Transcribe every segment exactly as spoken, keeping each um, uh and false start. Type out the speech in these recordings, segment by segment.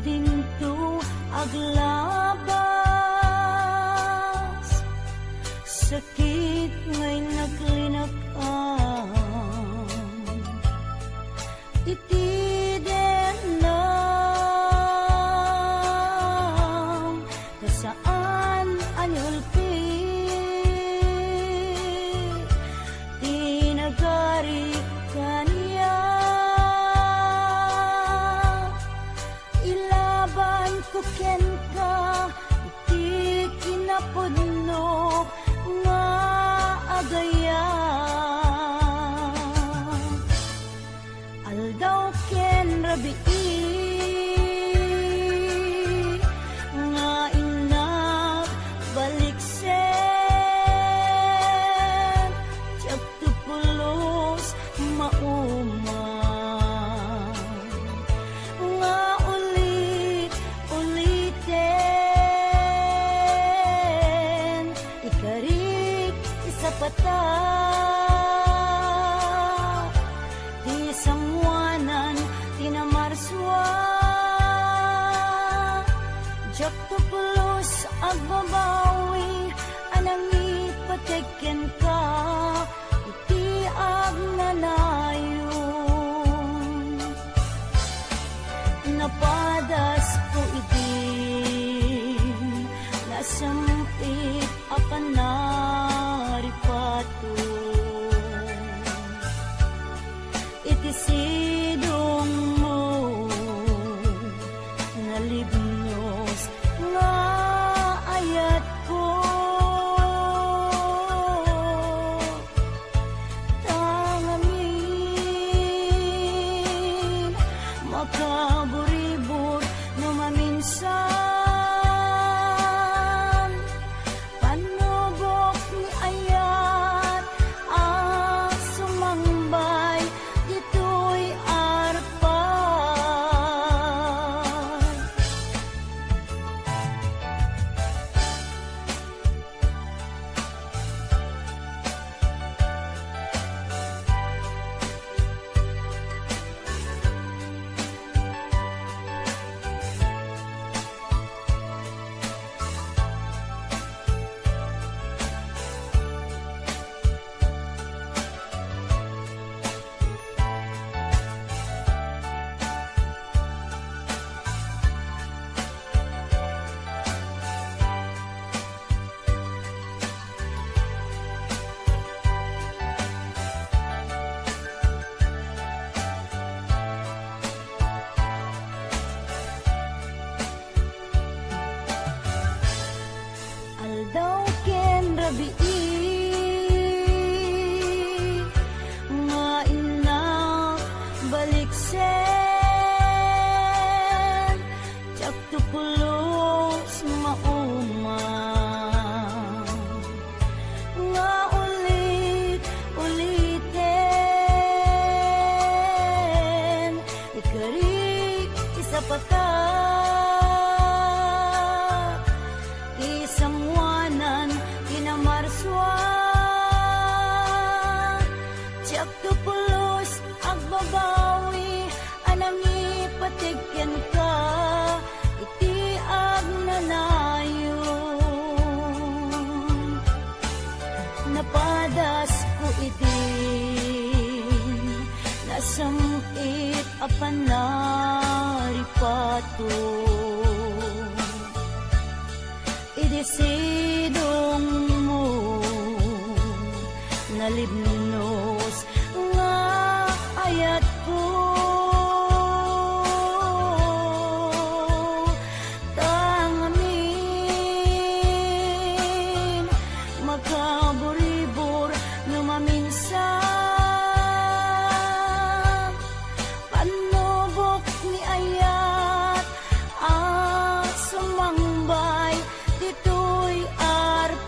Dinto aglabas, sakit nga innak-linakam. Iti denam, ta saan a niulpi ti nagari kaniak. Ilabanko kenka ti kinapudno nga agayam. Aldaw ken rabii nga innak baliksen, diak to pulos mauma nga ulit-uliten ikarik ti sapata. Ti sangoanan ti namarsua, diak to pulos agbabawi a nangipateg kenka iti agnanayon. Napadasko idi nasempit a panaripato. Iti sidongmo, nalibnos nga ayatko. Tangamin, makaburibor no maminsan. Pannubok ni ayat a sumangbay ditoy arpa. Aldaw ken rabii nga innak baliksen, diak to pulos mauma nga ulit-uliten ikarik ti sapata. Ti sangoanan ti namarsua, diak to pulos agbabawi a nangipateg kenka iti agnanayon. Napadasko idin nasam-it a panaripato. Idi sidongmo, nalibnos nga ayatko. Tangamin, makaburibor no maminsan. Pannubok ni ayat a sumangbay ditoy arpat.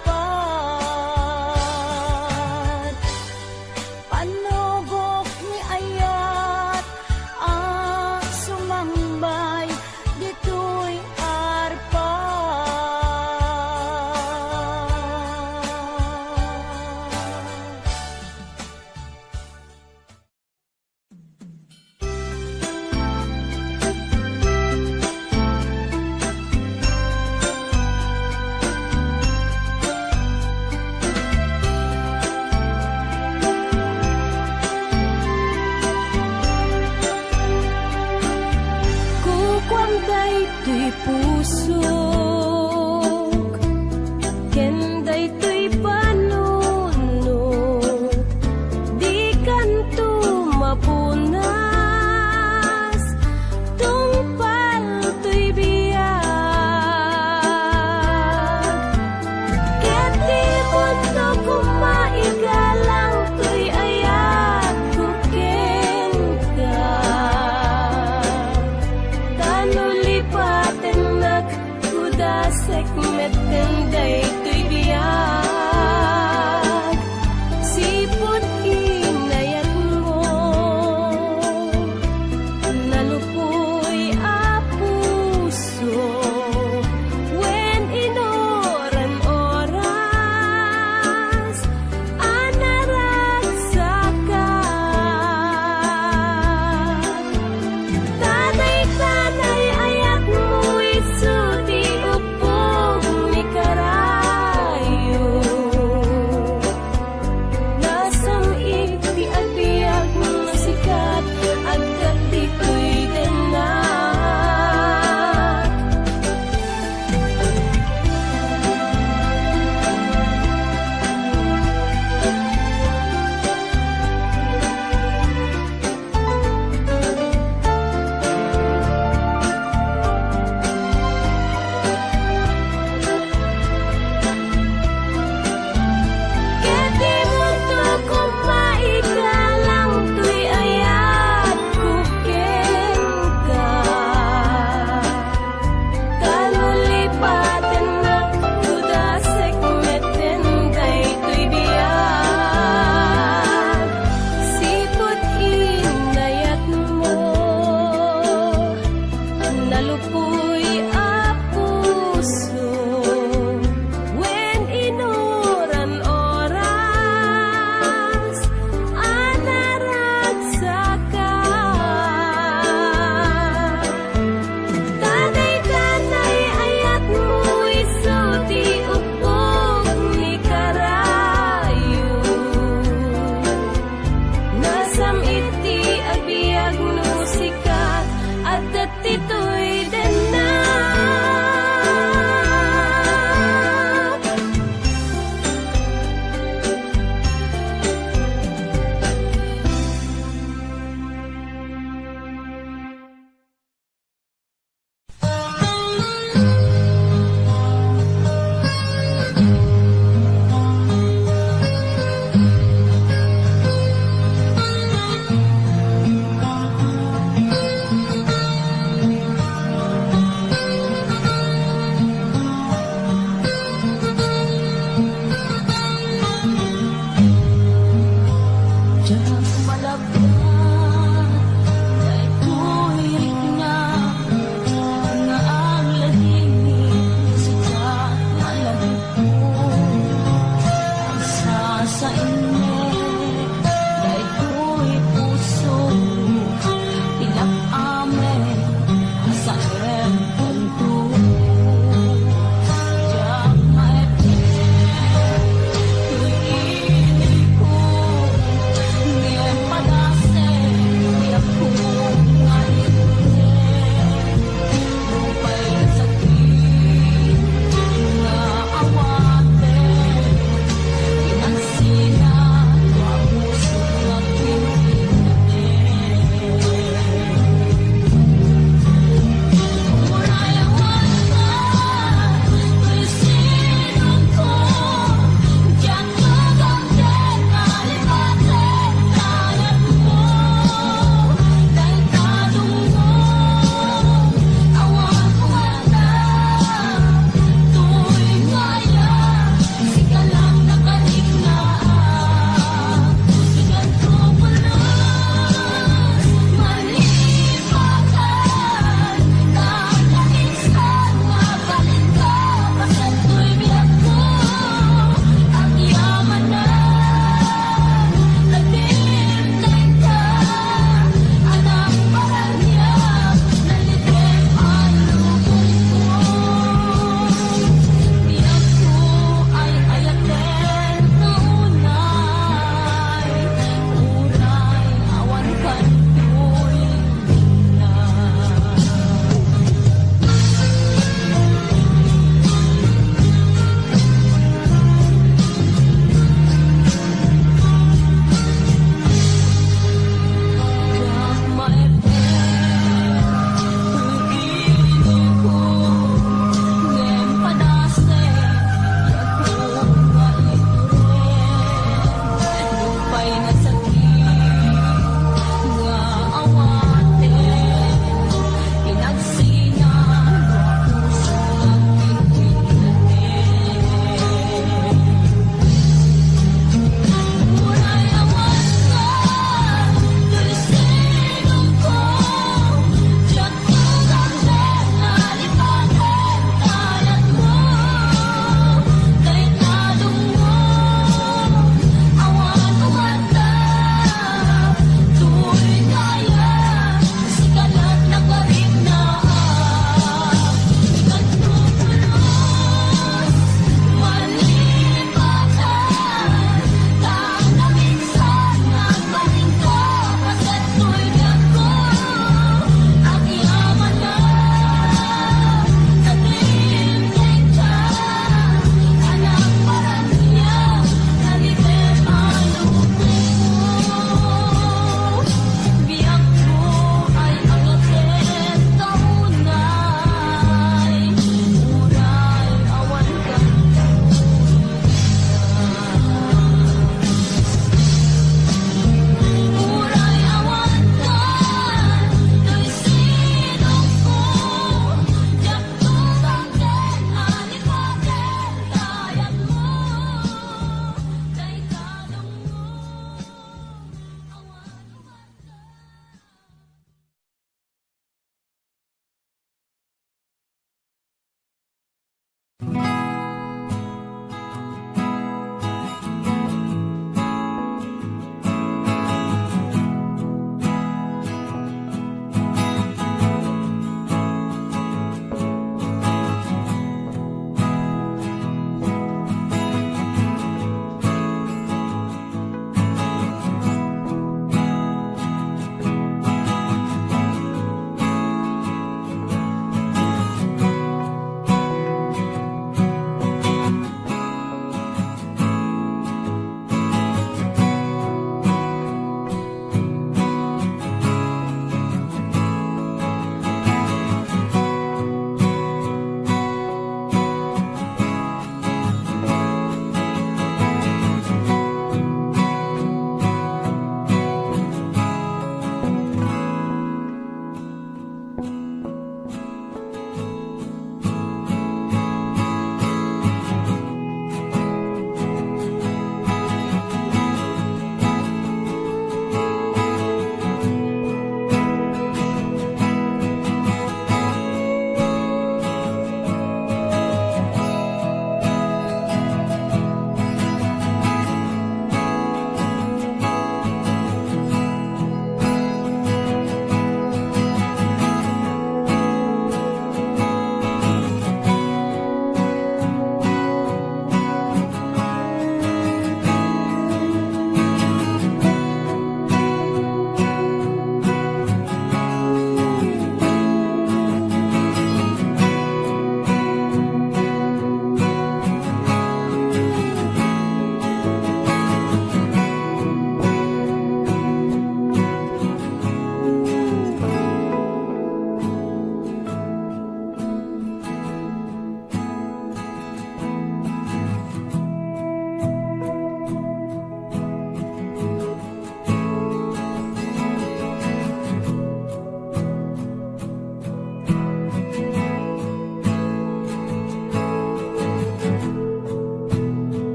Pusok ken daytoy banno, dikanto mapunas, tungpal toy biag. Ket ipunto koma igalang toy ayatko kenka, ta no lipatennak,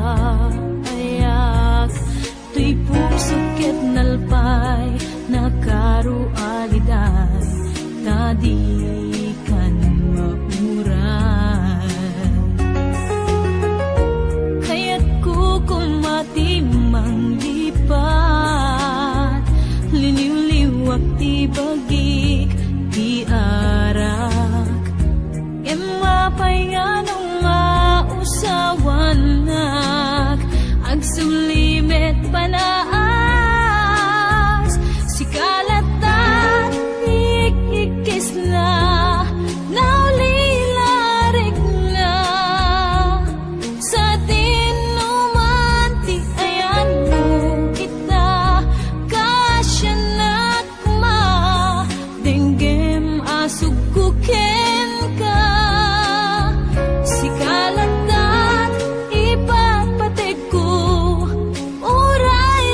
Ayak, toy pusok ket nalpay, nakarualiday, ta dikan mauray. Kayatko koma ti manglipat, liniwliwak ti bagik, ti arak. Ngem apay nga no mausawanak, agsuli met panaas, sika latta ti ikkikisna, nauli larikna. Sadinoman ti ayanmo ita, kasianak ma, denggem a sugko kenka. Sika latta ti ipapategko, uray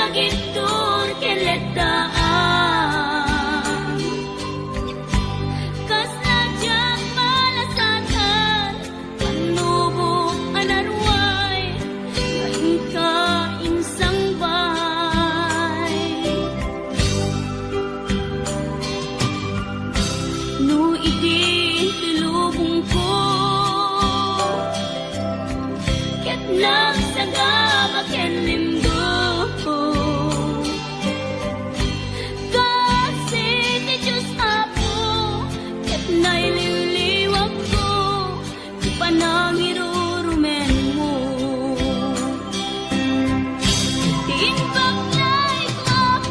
Agibtur ken letdaan. Kasla diak malasatan, pannubok a naruay, nga inka insangbay. No idi ti lubongko, ket nagsagaba ken limgo. Kasi ti Dios, Apo, ket nailiwliwagko ti panangirurumenmo. Ti imbag nga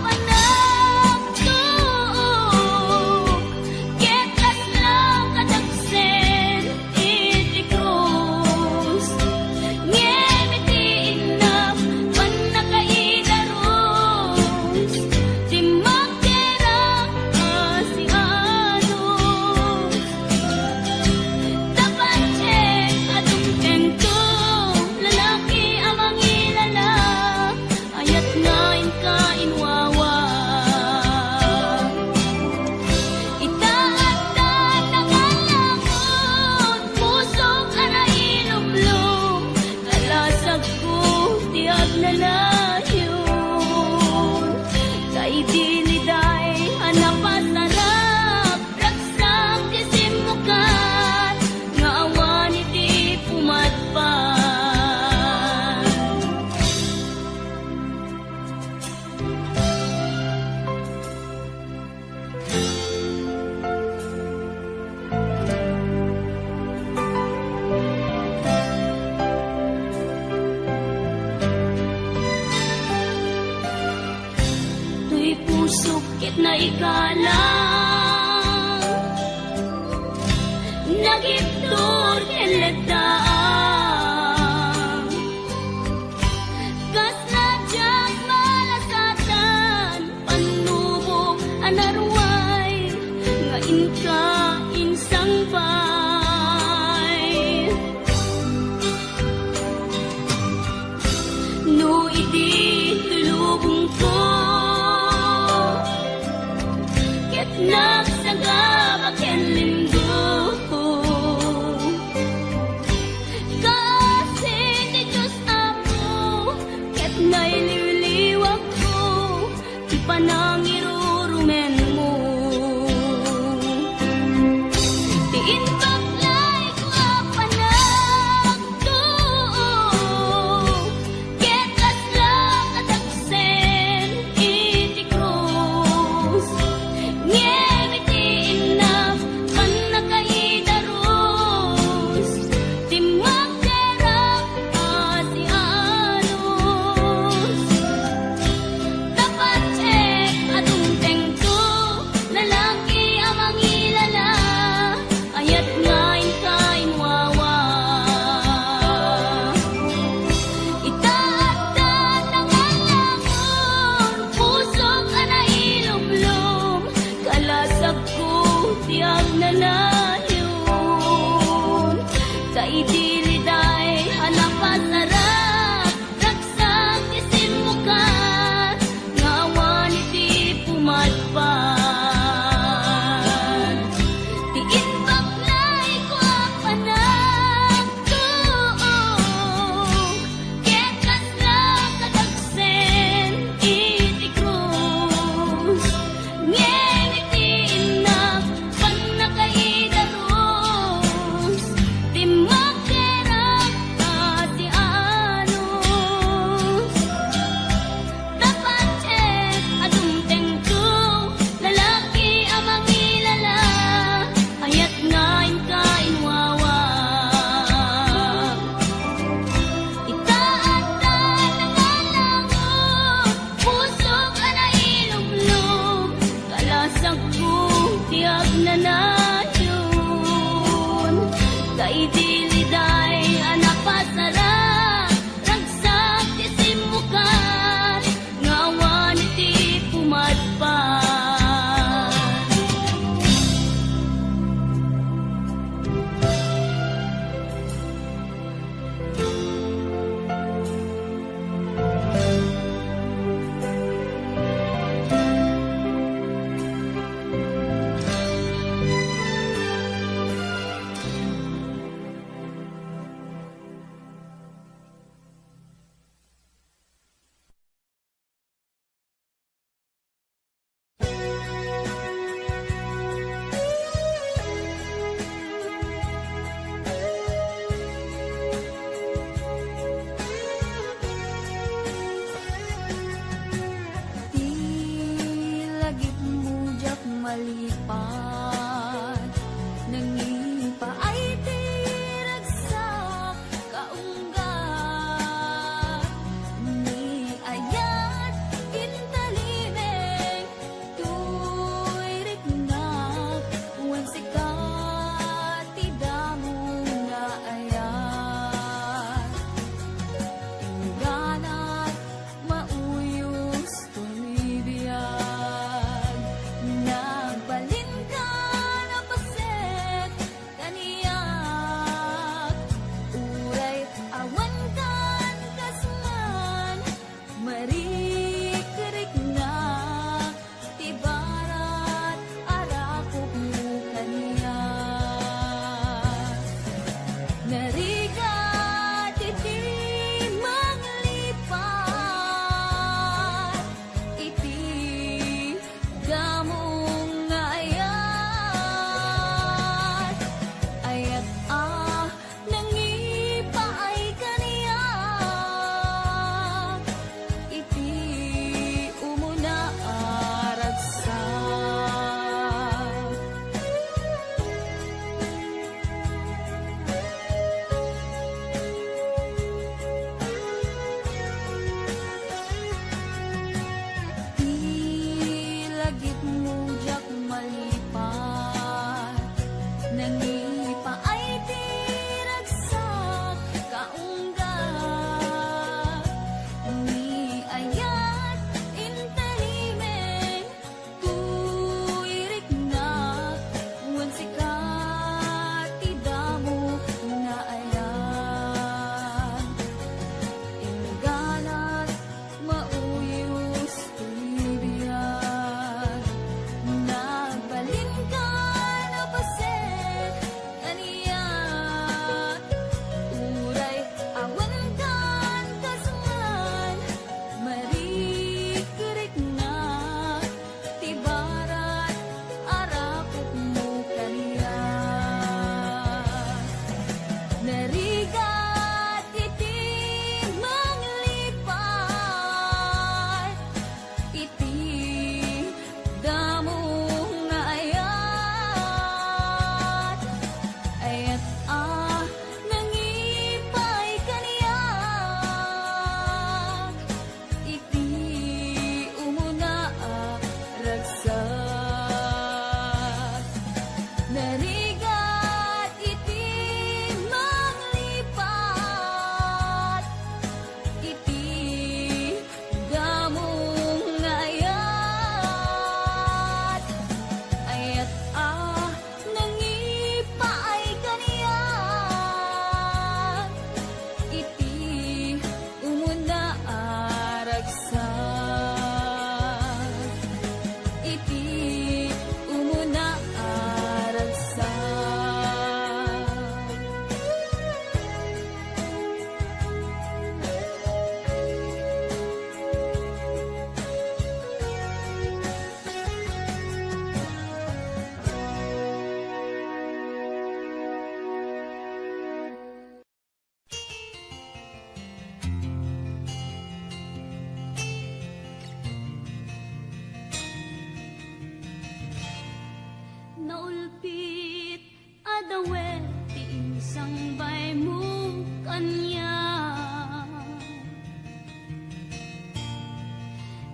panagtuok, ket kasla kadagsen iti krus. Ngem iti innak pannakaidarus, ti magderak a siados. Tapatse a dumtengto, lalaki a mangilala, ayat nga inka inwawa. Ita adda nangalangon, pusok a nailumlom, kalasagko ti agnanayon. Kaidiliday a napasarap, ragsak ti simmukat nga awan iti pumatpat. Toy pusok ket naikalang, nagibtur ken letdaan. Kasla diak malasatan, pannubok a naruay, nga inka insangbay. No idi ti lubongko, ket nagsagaba ken limgo. Kasi ti Dios, Apo, ket nailiwliwagko ti panangirurumenmo. Ti imbag nga panagtuok, ket kasla kadagsen iti krus. Ngem iti innak pannakaidarus, ti magderak a siados. Tapatse a dumtengto,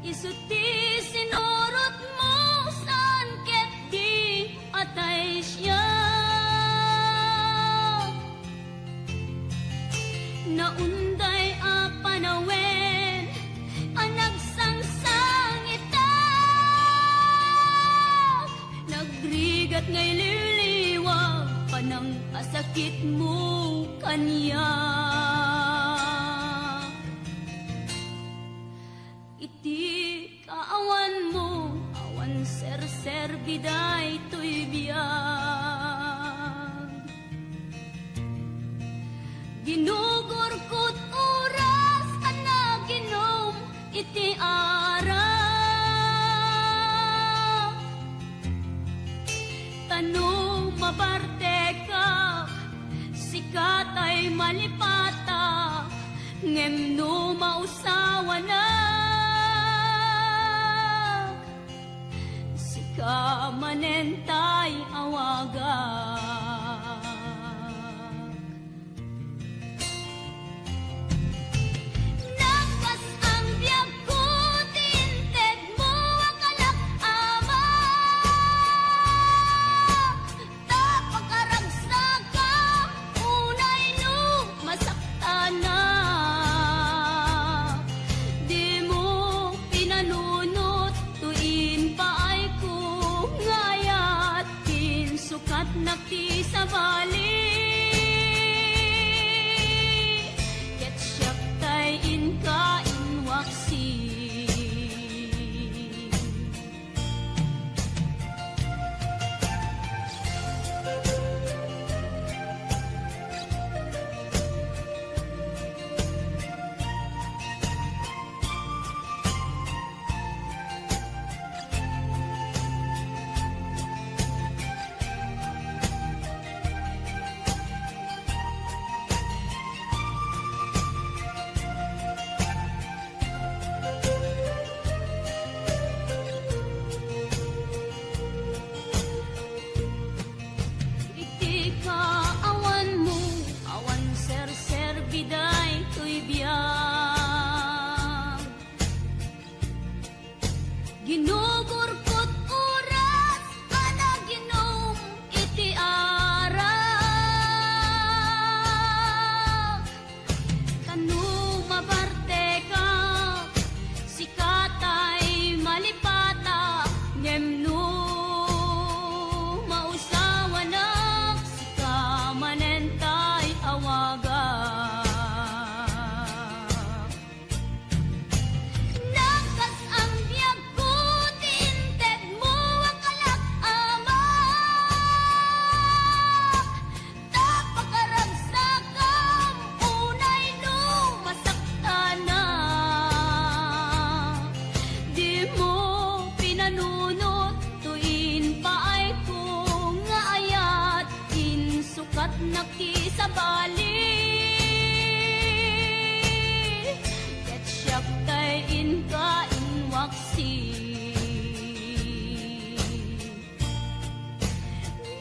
Isu ti sinurotmo, saan ket di atay siak. Naunday a panawen a nagsangsangitak, nagrigat nga iliwliwag panang a sakitmo kaniak. Iti kaawanmo, awan serserbi daytoy biag. Ginugurkot oras a naginom iti arak. Ta no mabartekak, sika tay malipatak, ngem no mausawanak, sika manen tay awagak. Nakas-ang biagko ti intedmo a kalak, Ama. Ta pakaragsakam unay no masaktanak. Dimo pinanunot toy impaayko nga ayat, insukatnak ti sabali, ket siak tay inka inwaksi. Iti kaawanmo, awan serserbi daytoy biag. Ginugurkot oras a naginom iti arak. Ta no mabartekak, sika tay malipatak, ngem no mausawanak, sika manen tay awagak. Nakas-ang biagko ti intedmo a kalak, Ama. Ta pakaragsakam unay no masaktanak. Dimo pinanunot toy impaayko nga ayat, insukatnak ti sabali, ket siak tay inka inwaksi.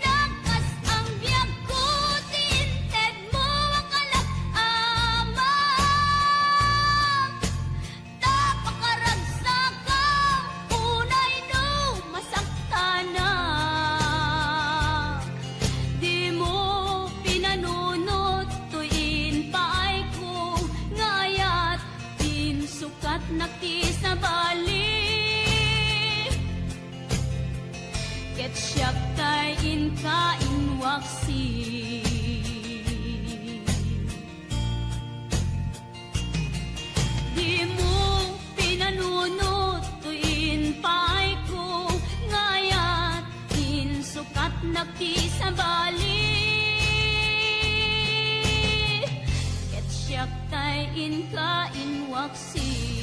Nakas-ang biagko ti intedmo a kalak, Ama. Ta pakaragsakam unay no masaktanak. Dimo pinanunot toy impaayko nga ayat, insukatnak ti sabali, ket siak tay inka inwaksi. Dimo pinanunot toy impaayko nga ayat, insukatnak ti sabali, ket siak tay inka inwaksi.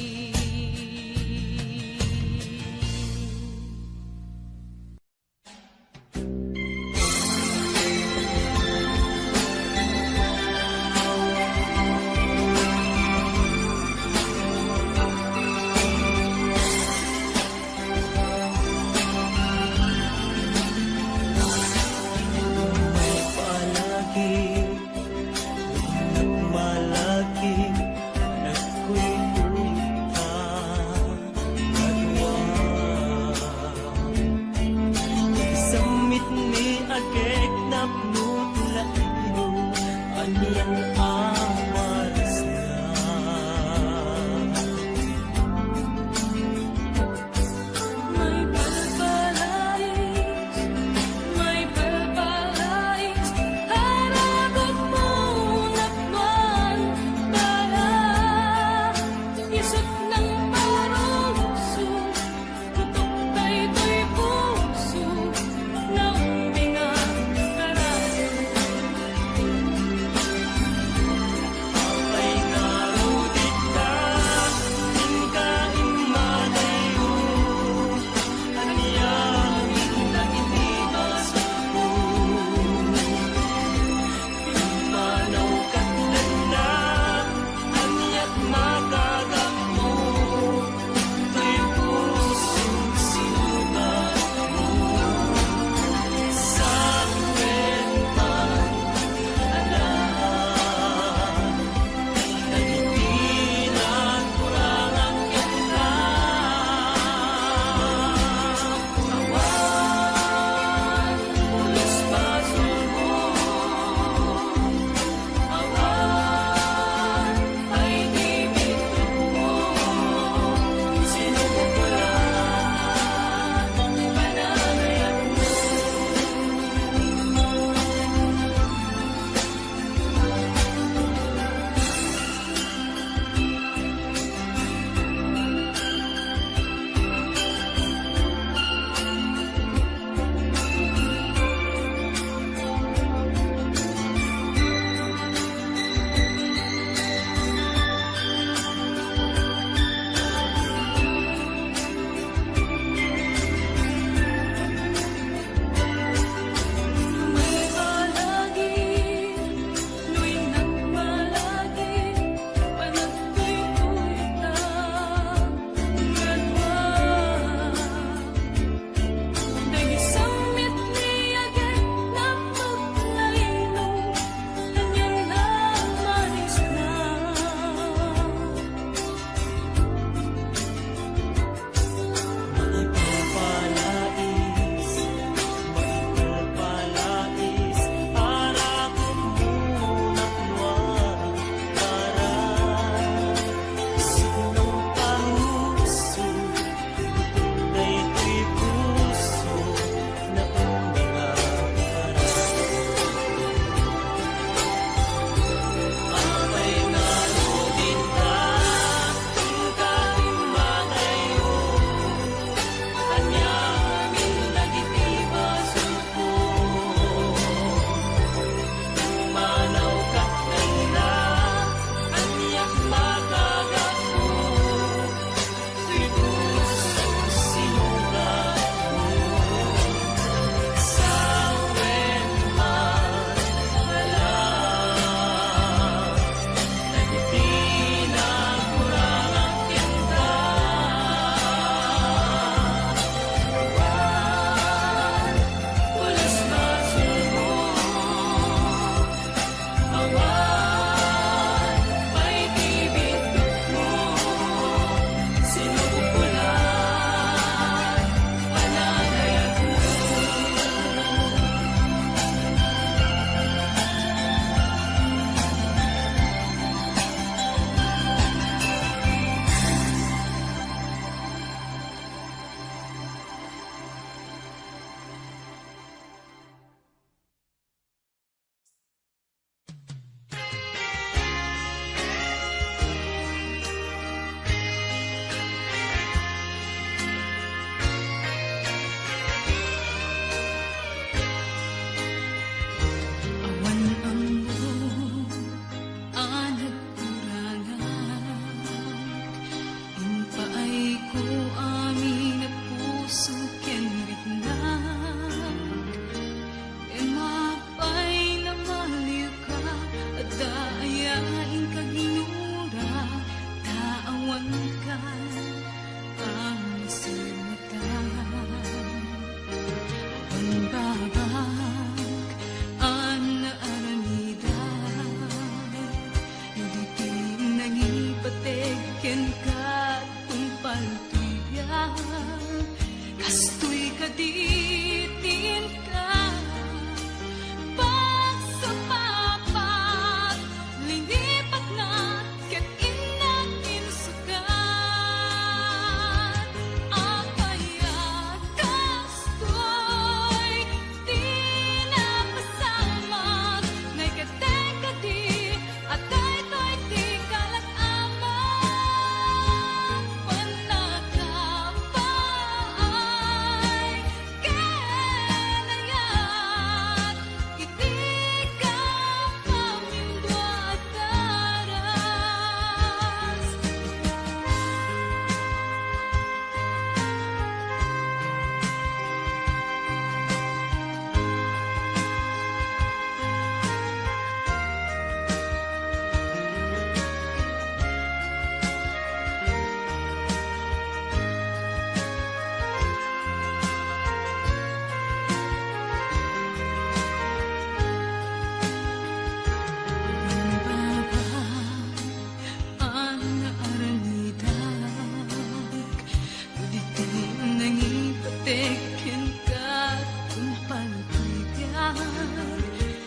Tekkenka, kumpaltigan,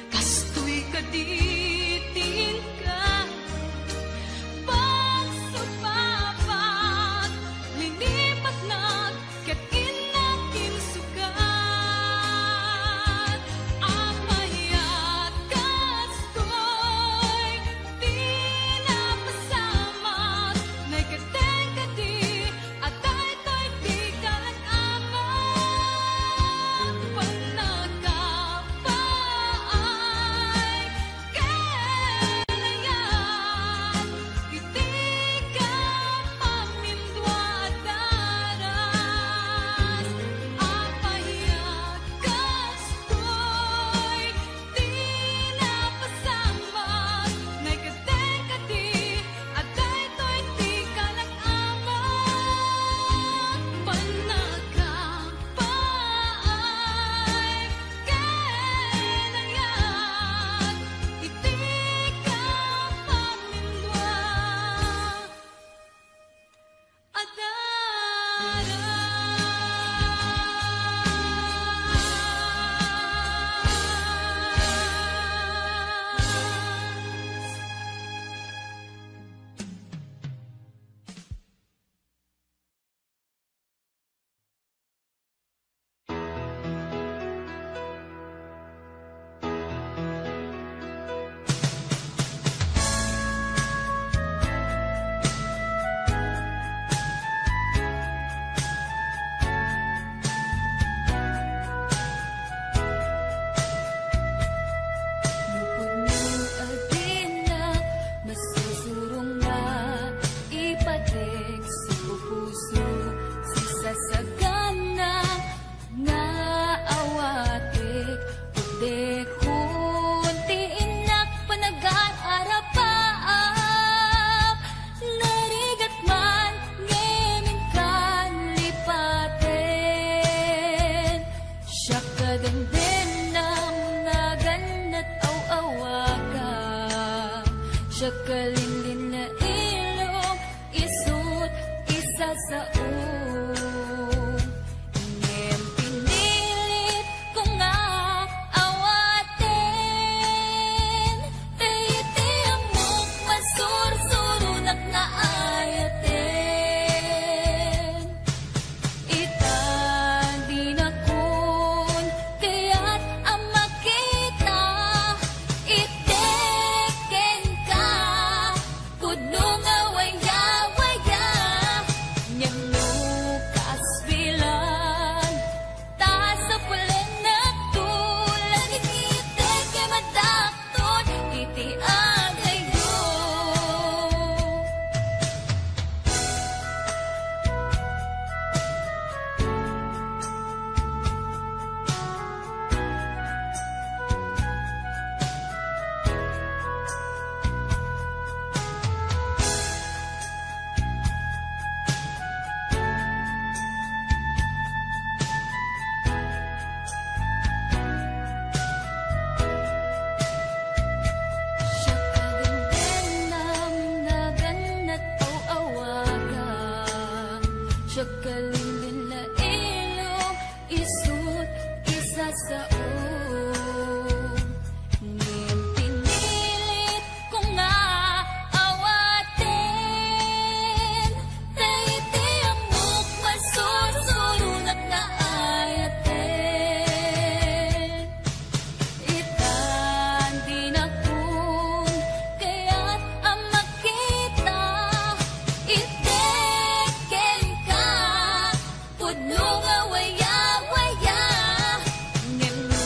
kastoy kadi ti inka. Pagsubabak, linipatnak, ket innak insukad. Apay a kastoy ti napasamak, naiketeng kadi a daytoy ti kalag-amak. Pannakapaay ket layad iti kapamindua a daras. Apay a kastoy ti napasamak, naiketeng kadi a daytoy ti kalag-amak. Pannakapaay ket layad iti kapamindua a daras. Nupudno a dina masusurong nga ipatik sa pupuso, sisasagana nga awatek, pudekon ti innak panagar-arapaap. Narigat man ngem inkan lipaten. Siak a dengdengam, naganna aw-awaka. Siak a linlinna ilong, isut isasaom. Ngem pinilit ko nga awaten, ta iti ammok masursuronak nga ayaten. Ita dinakon kayat a makita, itek kenka, pudno nga wayawaya, ngem no kaasbilan, ta sapulennakto, lagip itek ket madakton iti agayyo. Siak a dengdengam, naganna aw-awaka. Siak a linlinna ilong, isut isasaom. Ngem pinilit ko nga awaten, ta iti ammok masursuronak nga ayaten. Ita dinakon kayat a makita, itek kenka, pudno nga wayawaya, ngem no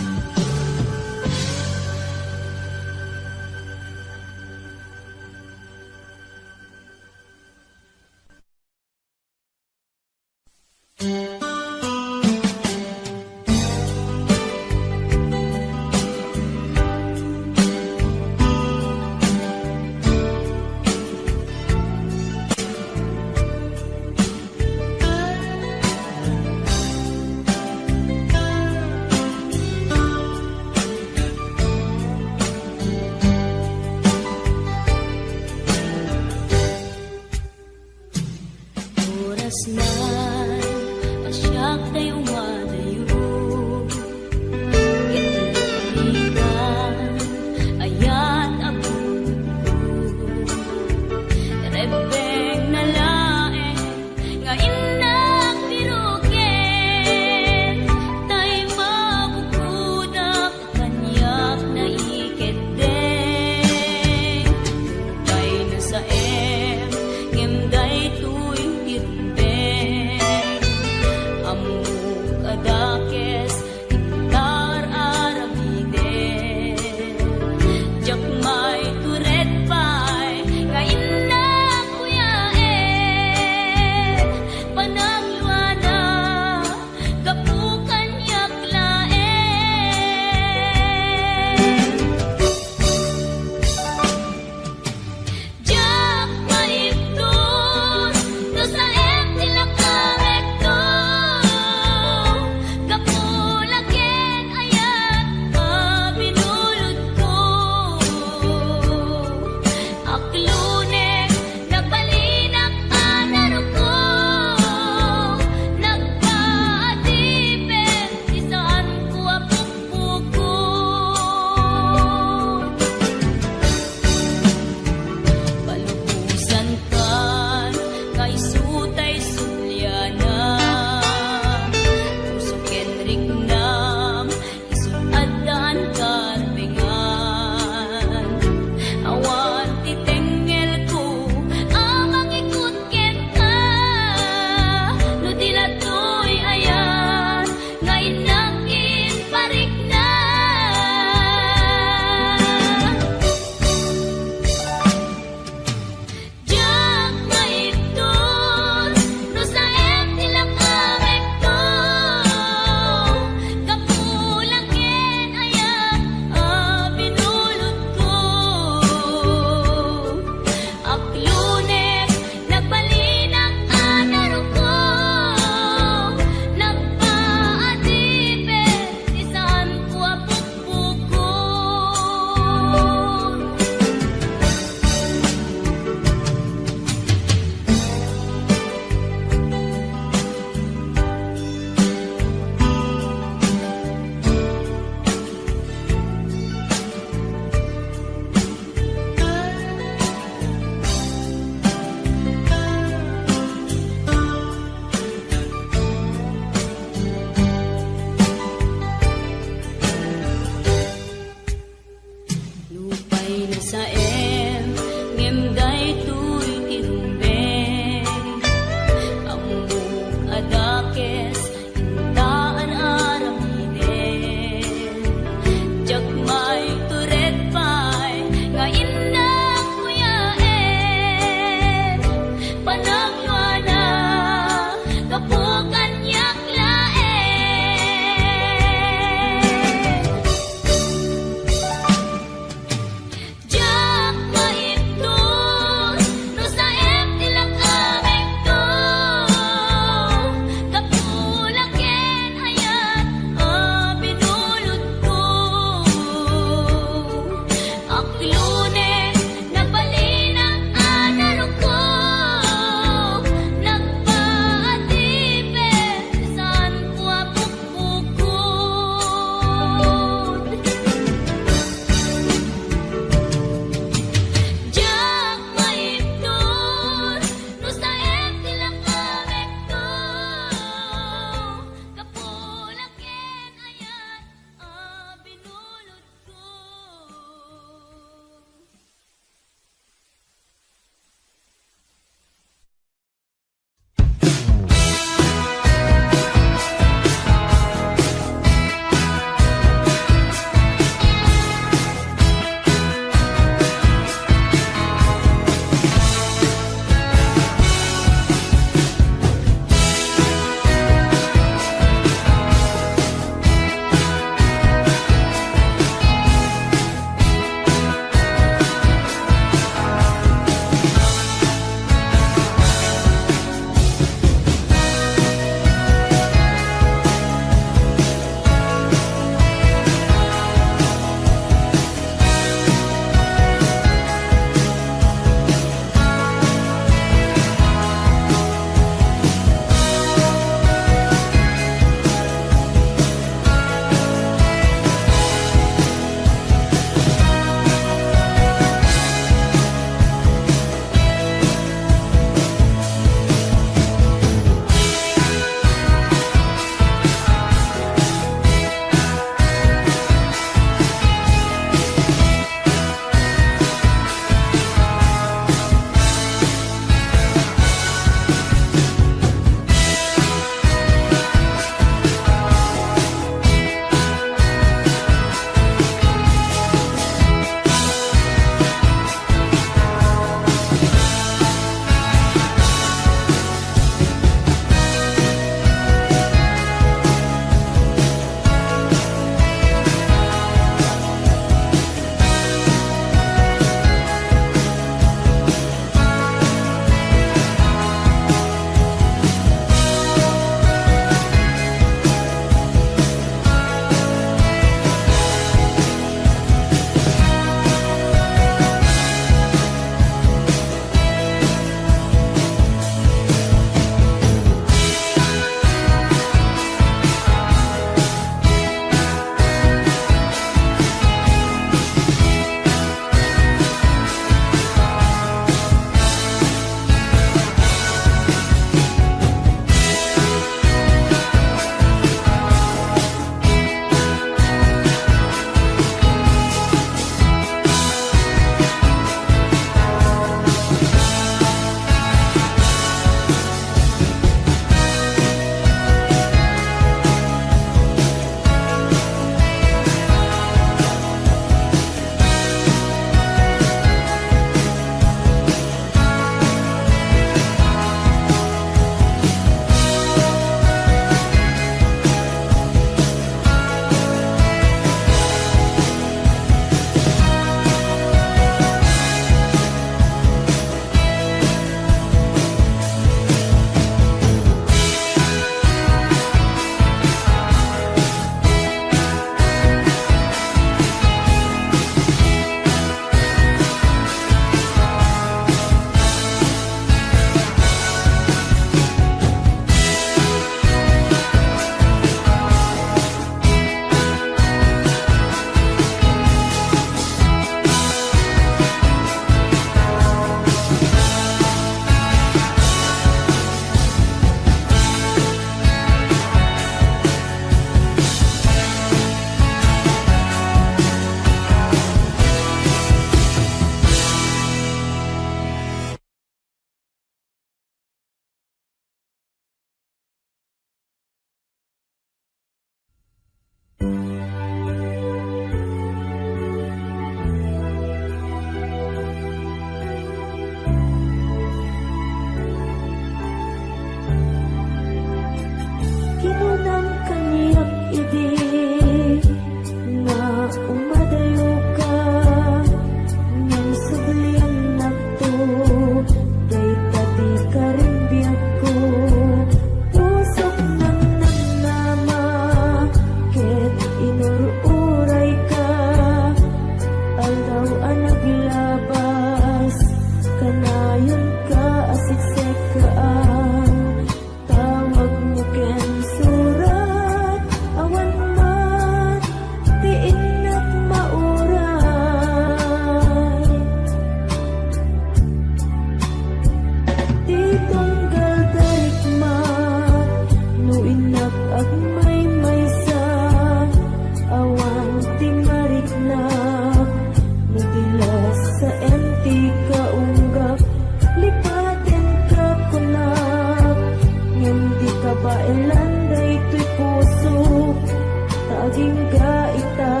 Ingga ita,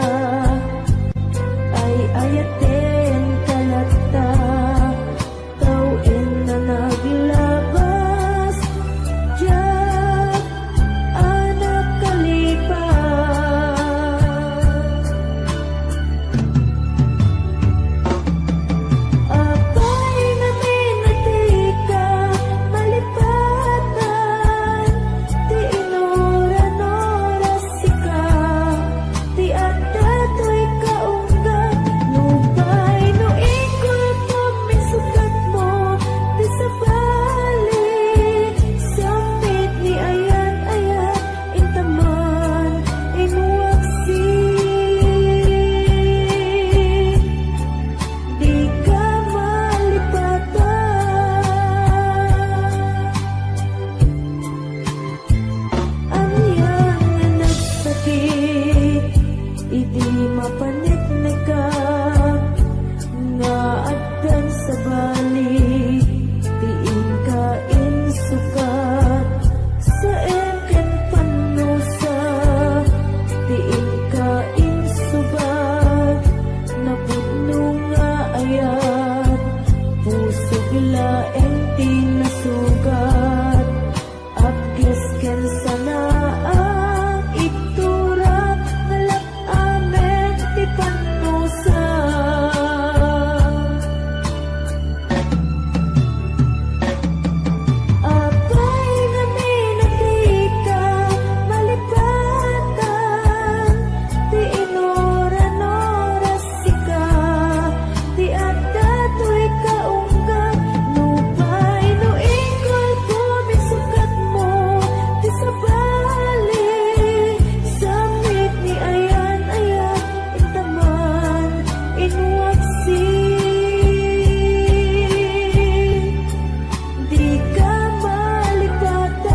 ay-ayatenka latta, tawen a naglabas, diak a nakalipat. Apay ngamin a dika malipatan ti inuran oras sika ti adda toy kaunggan. Nupay no ikulpom, insukatmo ti sabali, samitni ayat-ayat, intaman, inwaksi. Dika malipatan. Ania nga nagsakit idi mapaneknekak, nga addan sabali ti inka insukat, saem ken pannusa ti inka insubat, napudno nga ayat, pusok laeng ti nasugat. Apges ken sanaak, igturak nga lap-amen ti pannusa. Apay ngamin a dika malipatan ti inuran oras sika ti adda toy kaunggan. Nupay no ikulpom, insukatmo ti sabali, samitni ayan-ayat, intaman, inwaksi. Dika malipatan.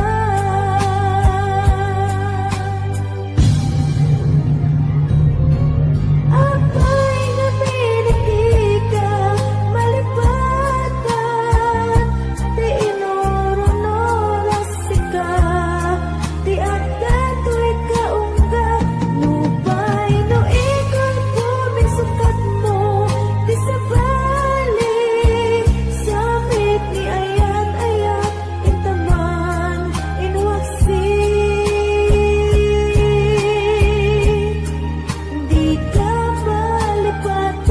Apay ngamin a dika malipatan ti inuron oras sika ti adda toy kaunggan. Nupay no ikulpom, insukatmo ti sabali, samitni ayan-ayat, intaman, inwaksi. Dika malipatan.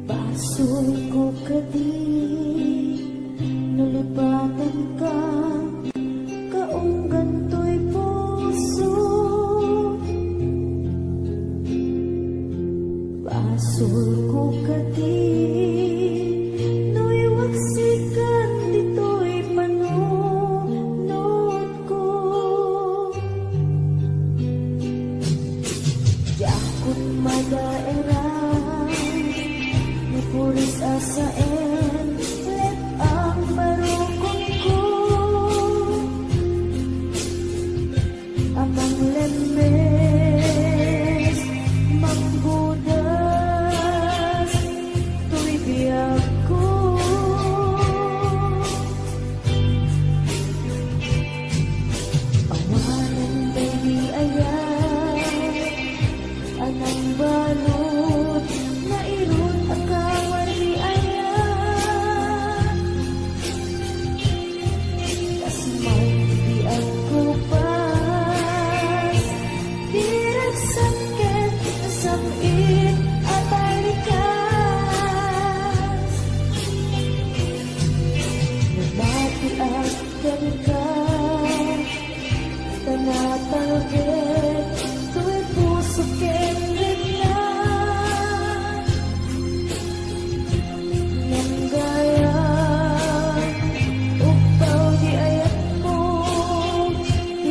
Basolko kadi no lipatanka, kaunggan toy puso. Basolko kadi no iwaksikan ditoy panunotko. Diakon madaeran, ni puris a saen, let-ang barukonko. A manglembes, manggudas, toy biagko. Awanen daydi ayat a nangbalud, nairut a kawarni ayat. Kas man di agkupas, di ragsakket, sam-it a talikas. Namatiak kenka, ta natalged toy puso ken rikna. Ngem gayam, ugpaw di ayatmo, ti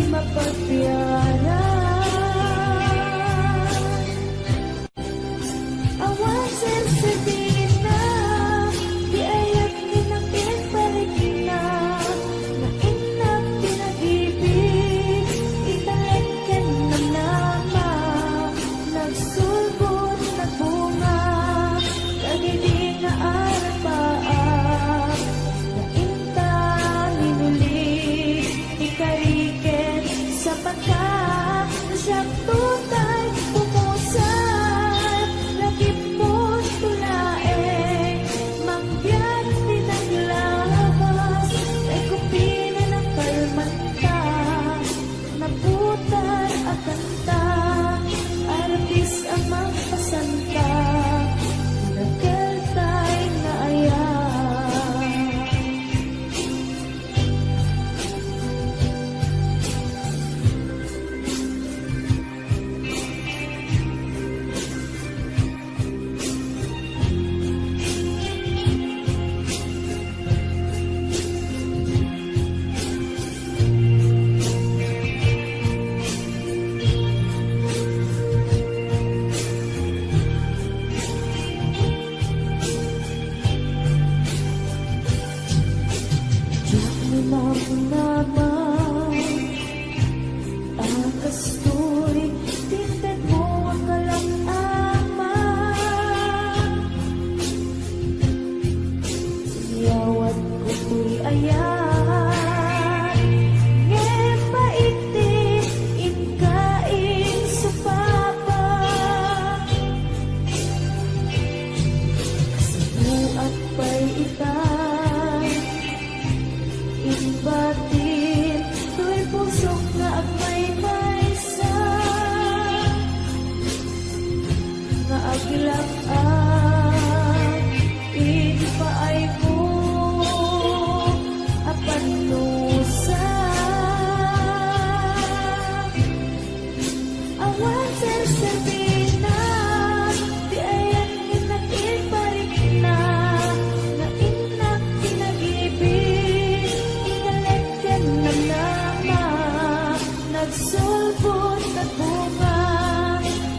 Sulbod nga bunga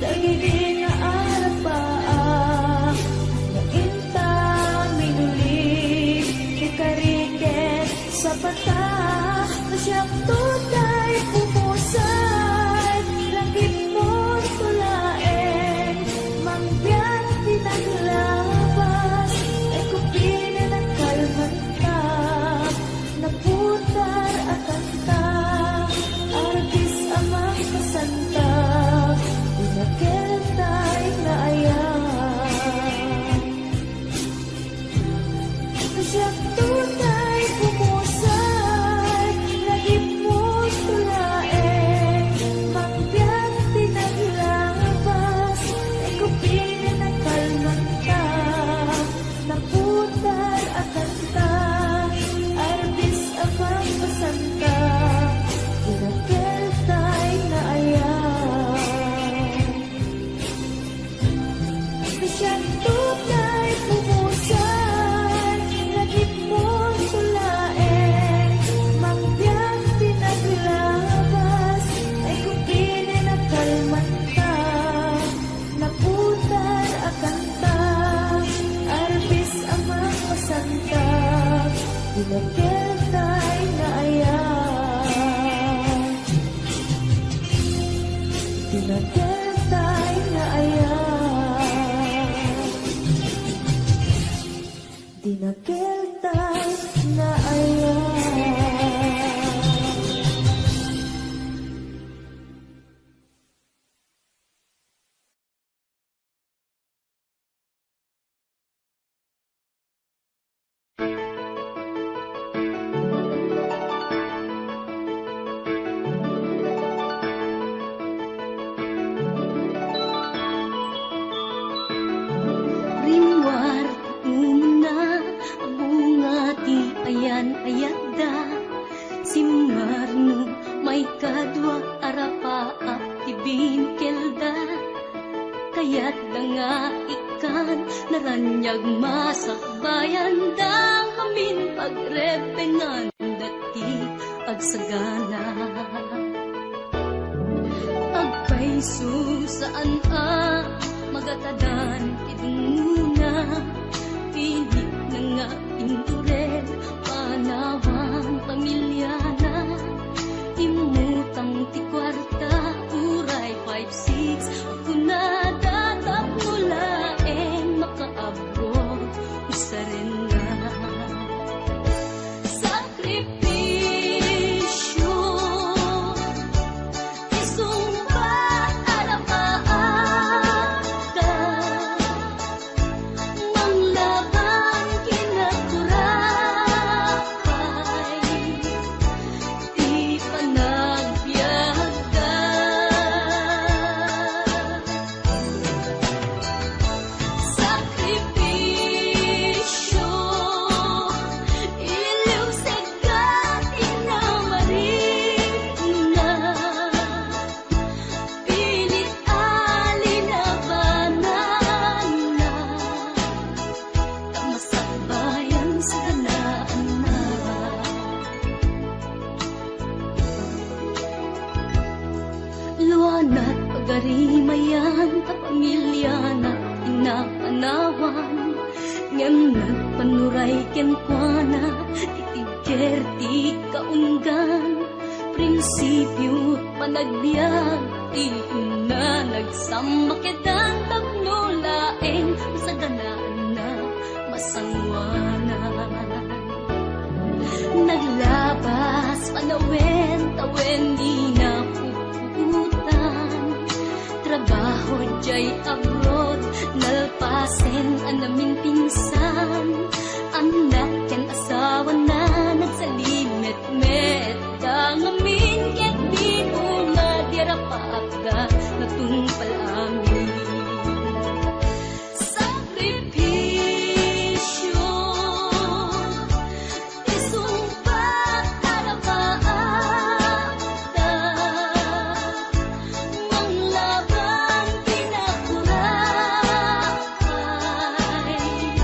dagiti nga arapaak, nga inta minuli ti kariket sa pata, no siak to'y pumusay, langitmo to laeng mangbiag ti naglabas, ay kupinen a kalmantak. Naputar a kanta, arbis a mangpasanta, dinakeltay nga ayam. Siak to'y pumusay, langitmo to laeng mangbiag ti naglabas, ay kupinen a kalmantak. Naputar a kanta, arbis a mangpasanta, dinakeltay nga ayam. Siak to'y pumusay, langitmo to laeng mangbiag ti naglabas, ay kupinen a kalmantak. Naputar a kanta, arbis a mangpasanta, dinakeltay nga ayam. Dinakeltay nga ayam. Dinakeltay nga ayam. Rimmuar ti umuna a bunga ti ayan-ayatda. Simmarno maikadua a rapaak ti binkelda. Kayatda nga ikkan naraniag masakbayanda ngamin pagrebbenganda ti agsagana. Agpayso saan a magatadan ti dungngona, pinitna nga inturel panawan pamiliana. Immutang ti kuarta, uray five six, kunada tapno laeng makaabroad, usarenna. Sakripisio, isungbat a rapaakda. Manglaban ken agturapay ti panagbiagda. Sakripisio, iliwsegda ti namarina. Pilit a linabananna, ta masakbayan saganaanna. Luanat pagarimayan ta pamiliana ti napanawan, ngem nagpanuray kenkuana ti tigger ti kaunggan. Prinsipio panagbiag ti inna, nagsammaketdan tapno laeng saganaanna masangoanan. Naglabas panawen tawen ni napuputan. Trabaho jay abroad, nalpasen a naminpinsan. Annak ken asawana nagsalimetmet. Tangamin ket binunga ti arapaakda natungpal amin. Sakripisio, isungbat a rapaakda, manglaban pinakurapay.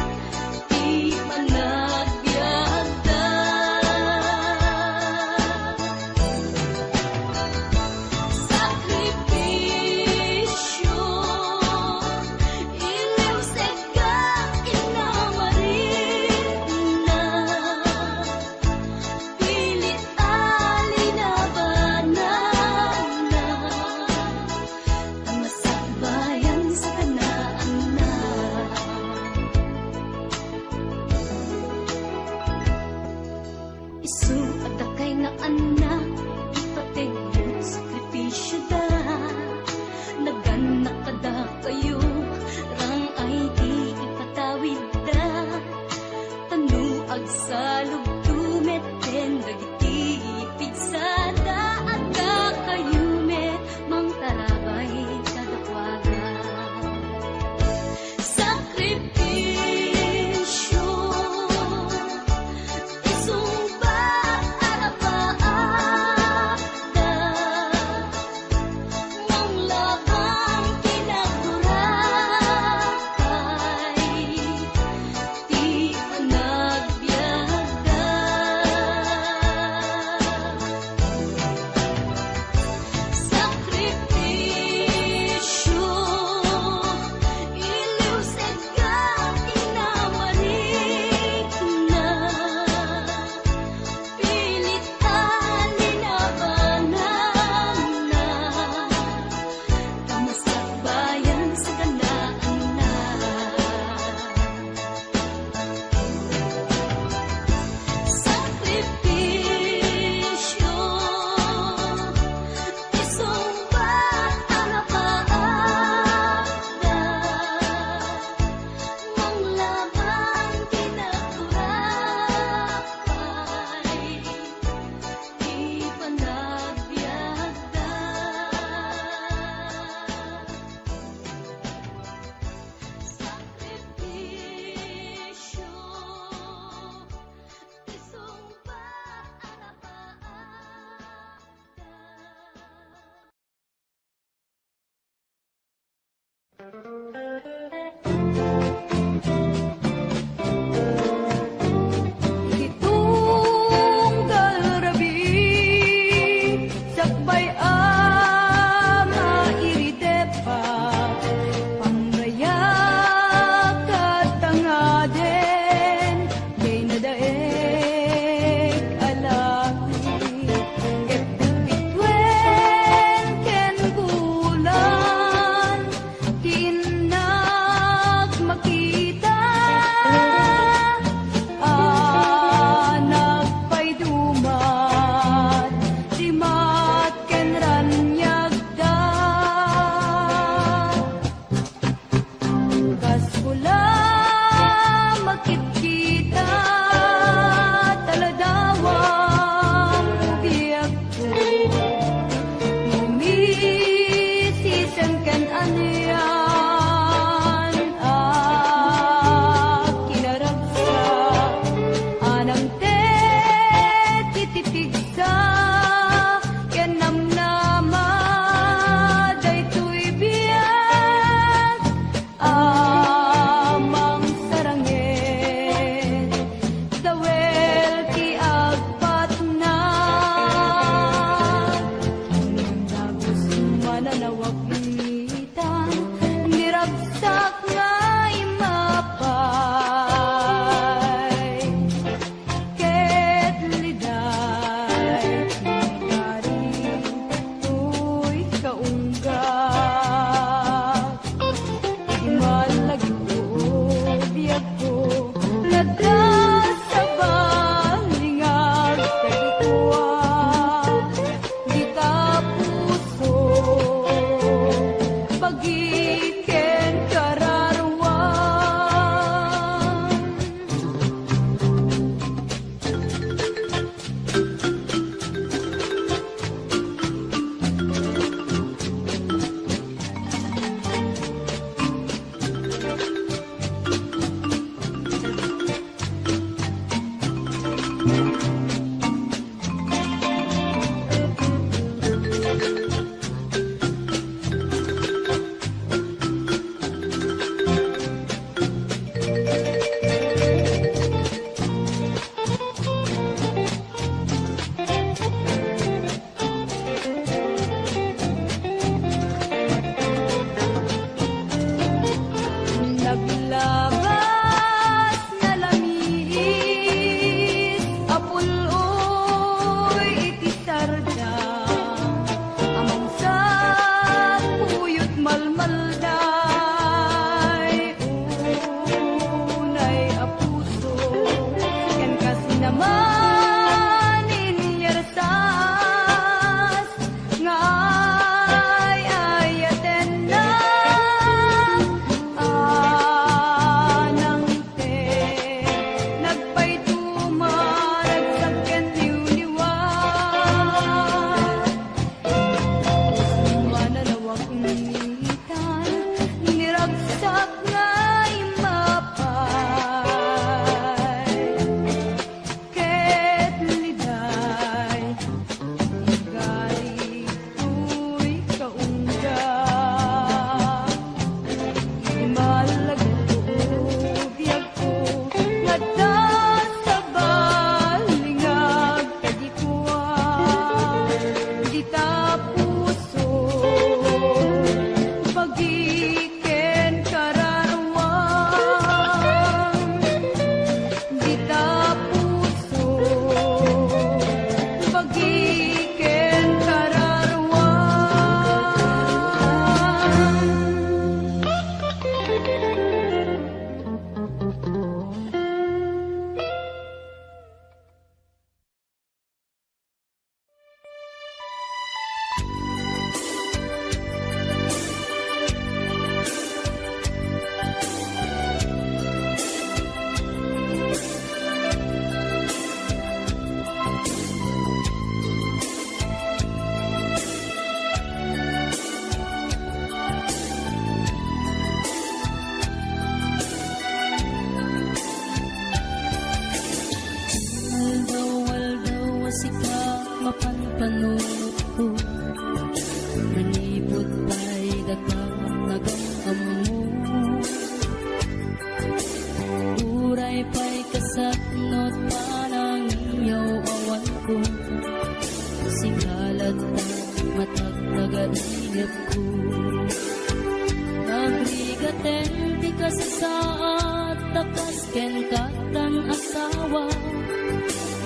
Nagrigaten ti kasasaad ta kas ken kattan asawa,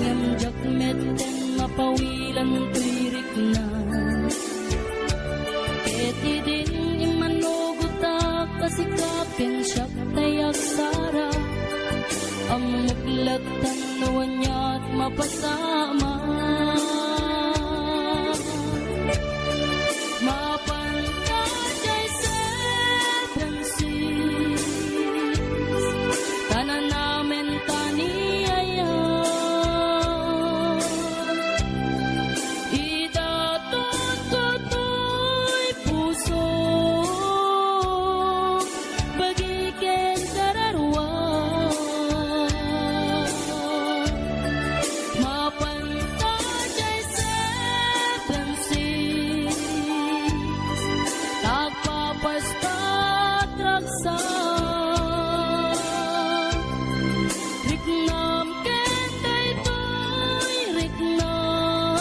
ngem diak metten mapawilan toy rikna. Ket idin immanugotak a sika ken siak tay agsara, ammok latta no aniat mapasamak. Mapan ka jay seven six, ta nanamen ta ni aya. Idaton ko toy puso, bagi ken kararua. Mapan ta jay seven six, agpapastat ragsak. Riknam ken daytoy riknam,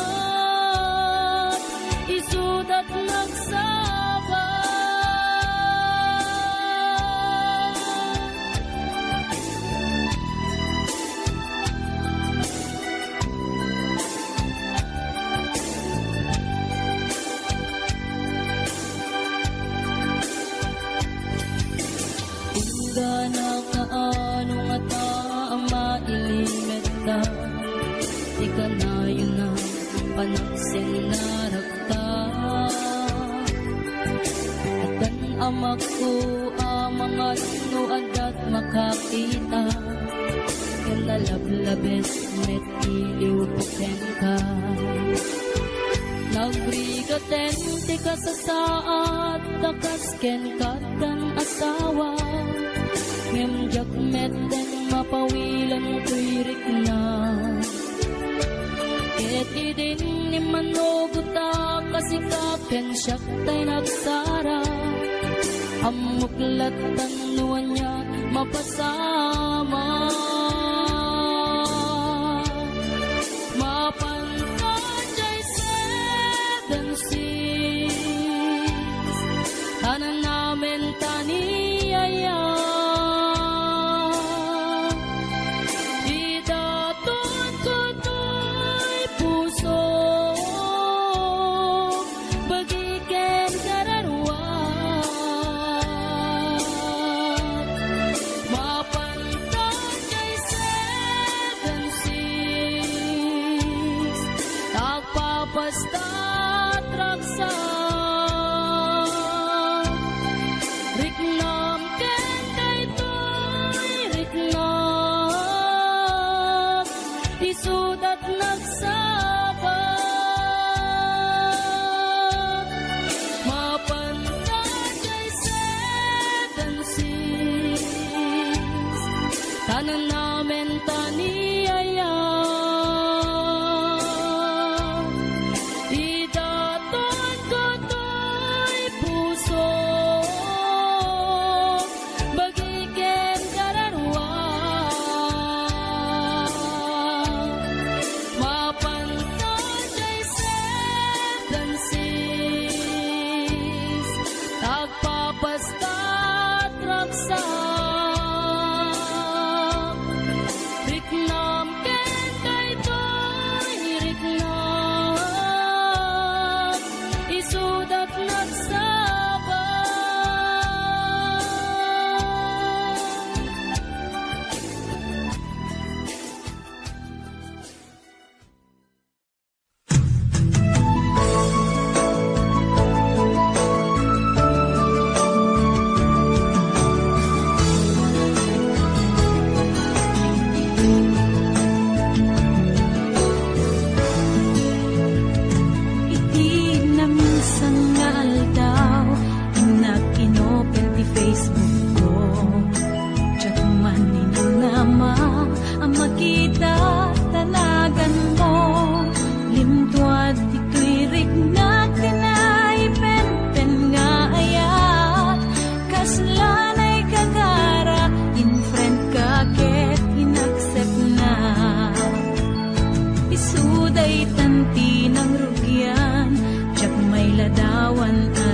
isudat nagsaba. Inggana kaano ngata a mailimedta ti kanayon a panagsennarakta. Addan amakko a mangan no addat makakita, ken nalablabes met ti iliwko kenka. Nagrigaten ti kasasaad ta kas ken kattan asawa, ngem diak metten mapawilan toy rikna. Ket idin immanugotak a sika ken siak tay nagsara, ammok latta no ania mapasamak. Mapan ka jay seven six, ta nanamen ta ni aya. Idaton ko toy puso, bagi ken kararua. Mapan ka jay seven six, agpapastat ragsak. Riknam ken daytoy riknam, isudat nagsaba. Mapan ka jay seven six, ta nanamen ta ni aya. Idaton ko toy puso, bagi ken kararua. Mapan ka jay seven six, agpapastat ragsak. Riknam ken daytoy riknam, isudat nagsaba. Iti naminsan nga aldaw, innak inopen ti Facebook ko. Diak man ninamnama a makita ta naganmo. Lintuad ditoy riknak ti naipenpen nga ayat. Kasla naikakara in friend ka ket inaccept na. Isu daytan ti nangrugian, diak mailadawan a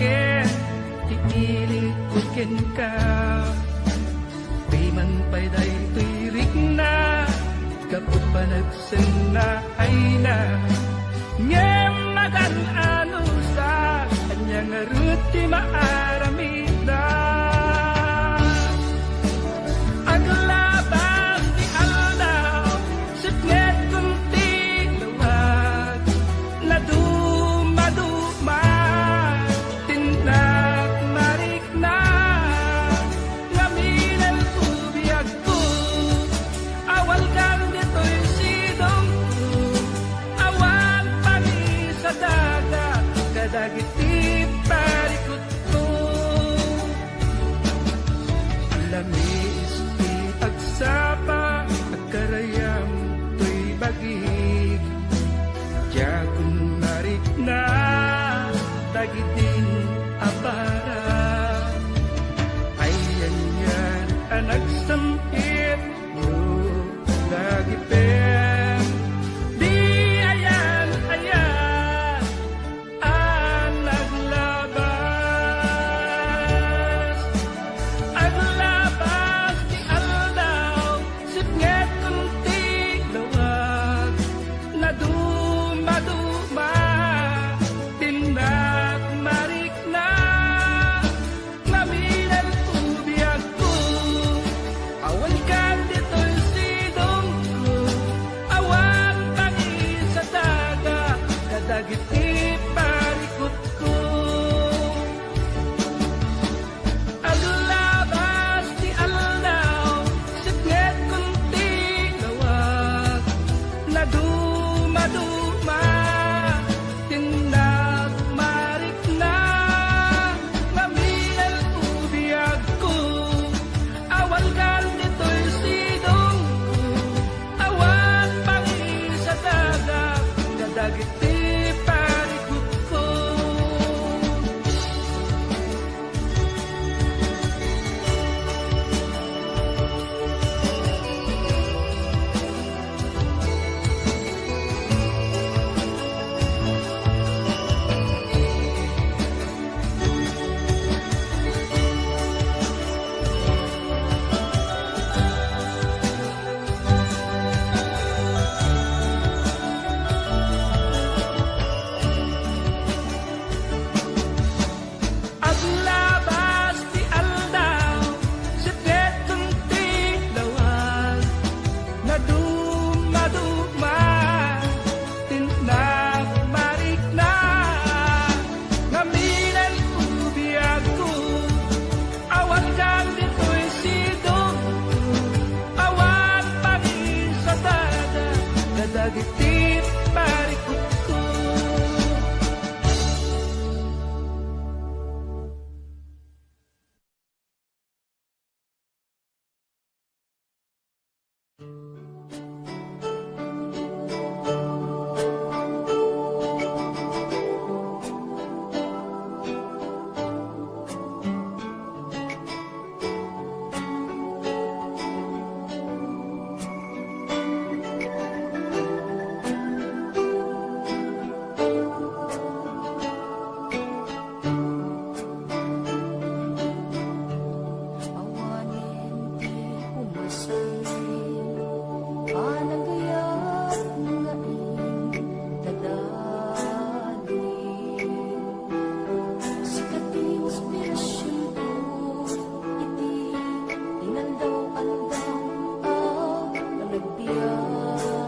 Ti ilikko kenka, piman pay daytoy rikna, gapu panagsenna ayna. Ngem magan-ano sa ania ngarud ti maaramidda? Aglabas ti aldaw, sipngetkon ti lawag, nadumaduma ti nagmarikna. Ngamin, biagko, awalkan ditoy sidongko, awan pangisadaga kadagiti parikutko. Lamiis ti agsapa, agkarayam toy bagik. Diakon marikna dagiti apara. Ayanyan a nagsam-it no nagipem. Di ayan-ayan a naglabas. Aglabas ti aldaw, sipngetkon ti lawag. Nadumaduma ti nagmarikna. Ngamin, biagko, awalkan ditoy sidongko, awan pangisadaga kadagiti parikutko. Aglabas ti aldaw, sipngetkon ti lawag. Nadumaduma ti nagmarikna. Ngamin, biagko, awalkan ditoy sidongko, awan pangisadaga kadagiti parikutko. Aglabas ti aldaw, sipngetkon ti lawag. Nadumaduma ti nagmarikna. Ngamin, biagko, awalkan ditoy sidongko, awan pangisadaga kadagiti parikutko. Awanen ti pumasay a nagayat nga intadalin. Sika ti inspirasionko iti inaldaw-aldaw a panagbiagko.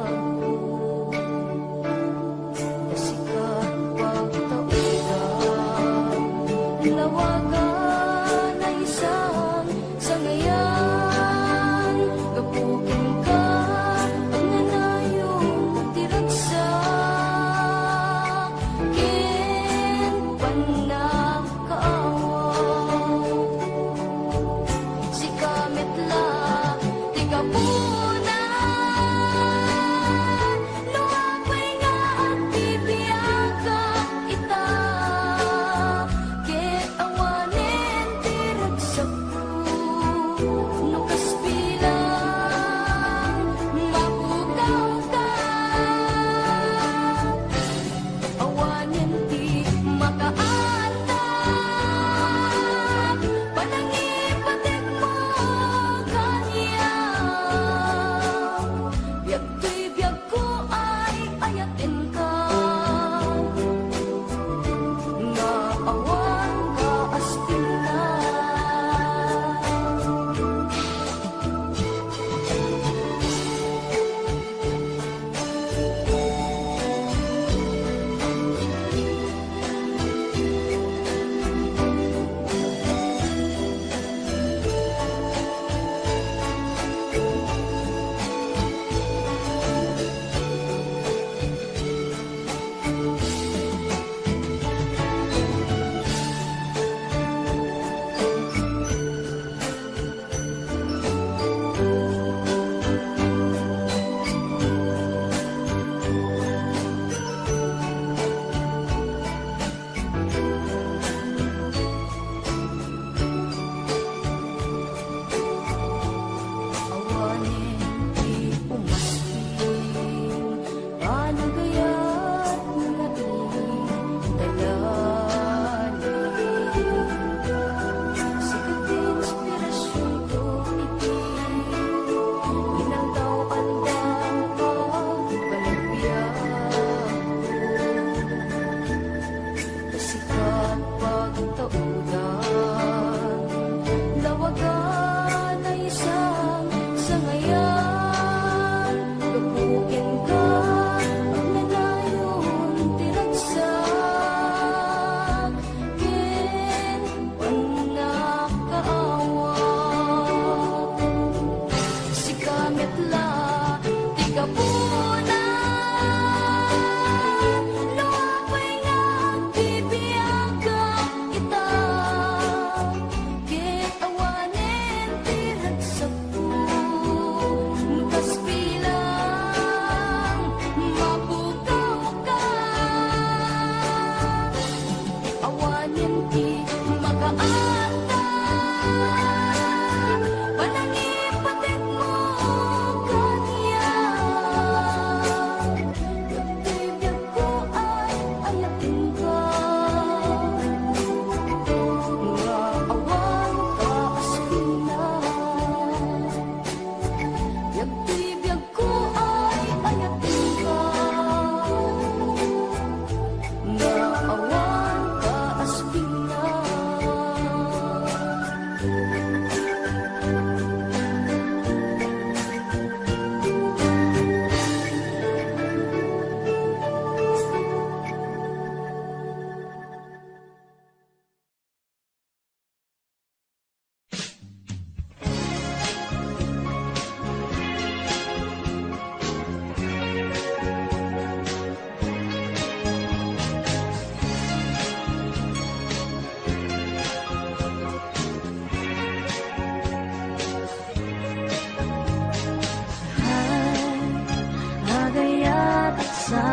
Ta sika pagtaudam, lawagan a isang sangayan, gapu kenka, agnanayon ti ragsak ken pannakaawat. Sika met la ti gapuna, no apay nga agbibiagak ita, ket awanen Ata, panangipatekmo kaniak. Dagiti biagko ay ayatenka, nga awan kaaspinna. Dagiti biagko ay ayatenka, nga awan kaaspinna. Ay, agayatak sa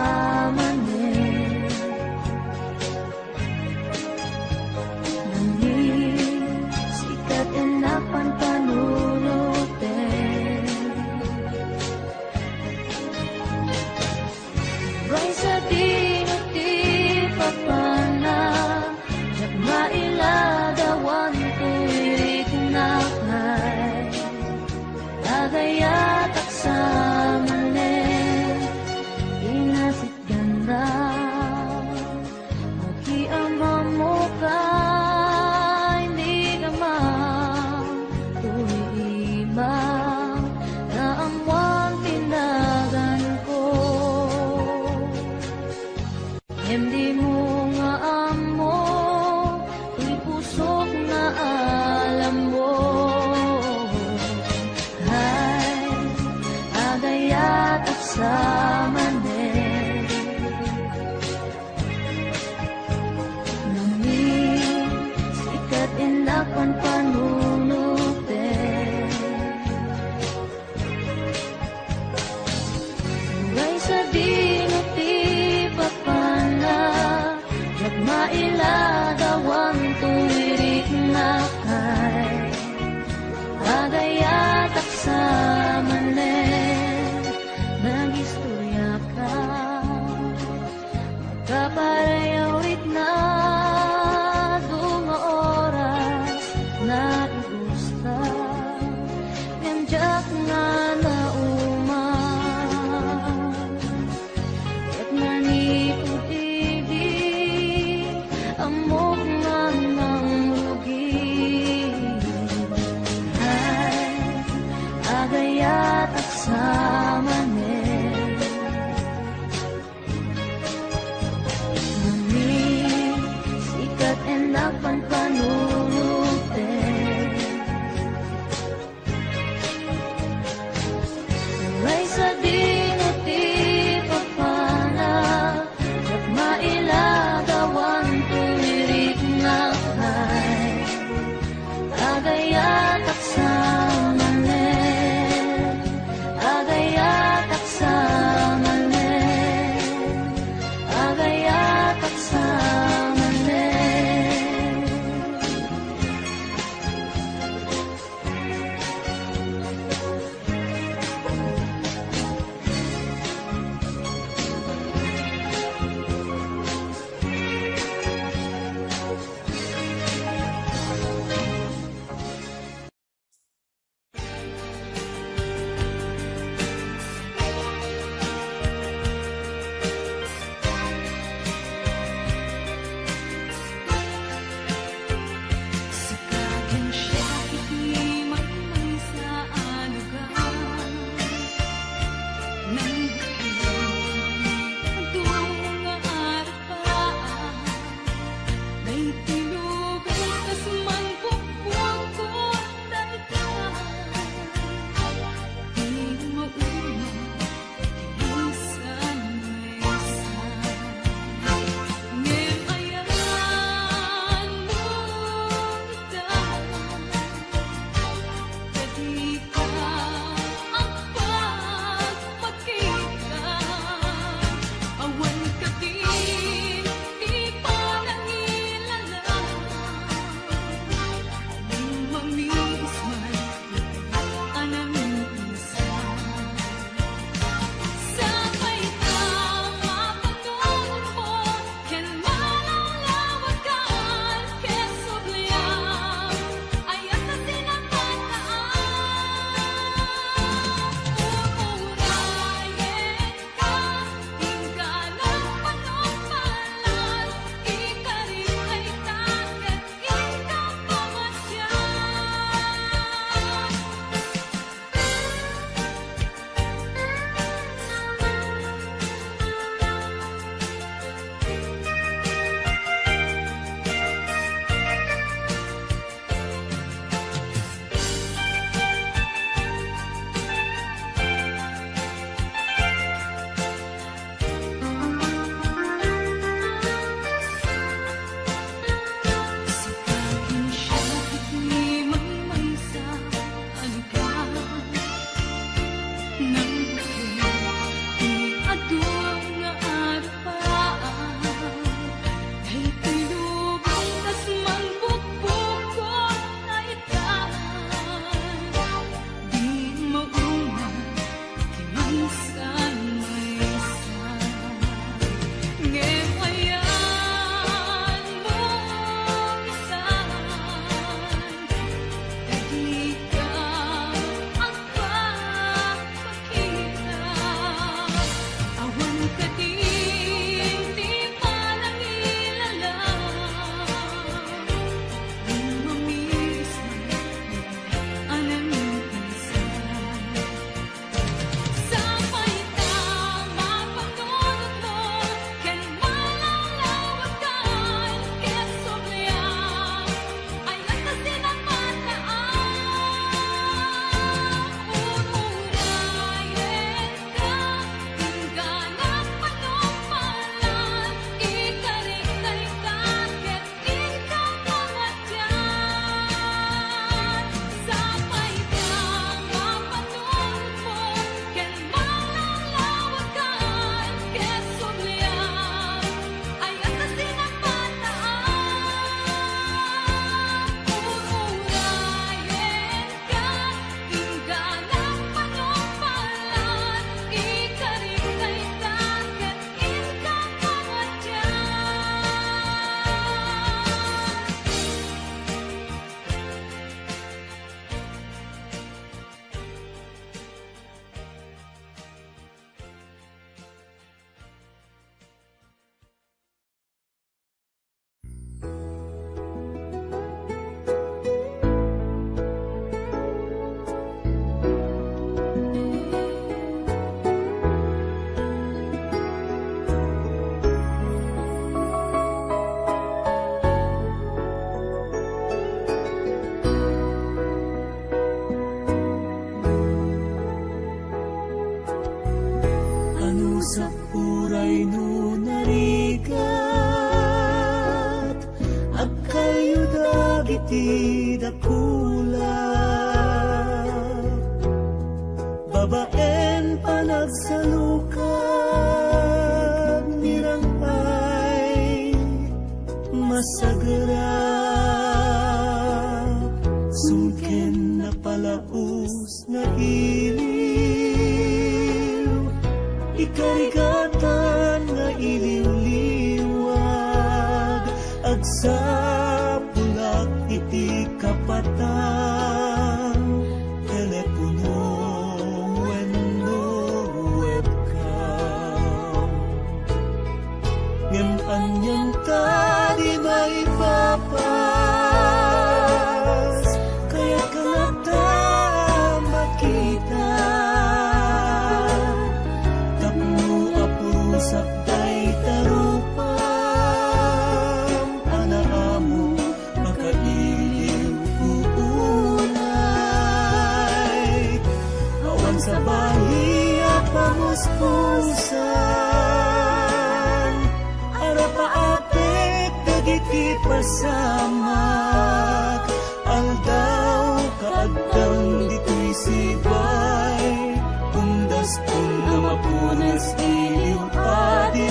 manen. Nangin, sika ti napanpanunotek. Uray sadino ti papanak, diak mailadawan toy riknak. Ay, agayatak sa manen, inasitgannak. Agiamamok ay ni Ama, toy ima nga ammoan ti naganko. Ngem dimo nga ammo toy pusok nga alammo. Ay, agayatak sa manen. Nangin, sika ti napanpanunotek. Uray sadino ti papanak, diak mailadawan toy riknak. Ay, agayatak sa manen, nagistoriaka. Kapareho riknak, adu nga oras, naibustak, ngem diak nga nauman. Ket manipud idi, ammok nga nangrugi. Ay, agayatak sa manen. Nangin, sika ti napanpanunotek. Uray sadino ti papanak, diak mailadawan toy riknak. Ay, agayatak sa manen, agayatak sa manen, agayatak sa manen. iti dakula, babaen panagsalukag ni Rang-ay masagera, sungken napalaus nga iliw, ikarigatan nga iliwliwag, agsapulak iti kapatang telepono wenno webcam. Ngem anian ta di maipapas, kayatko latta makita. Tapno apusak dayta rupam a naammo makailiw unay. Awan sabali a pamuspusan, arapaapek dagiti pasamak. Aldaw kaagtam ditoy sibay, umdaston a mapunas iliw a di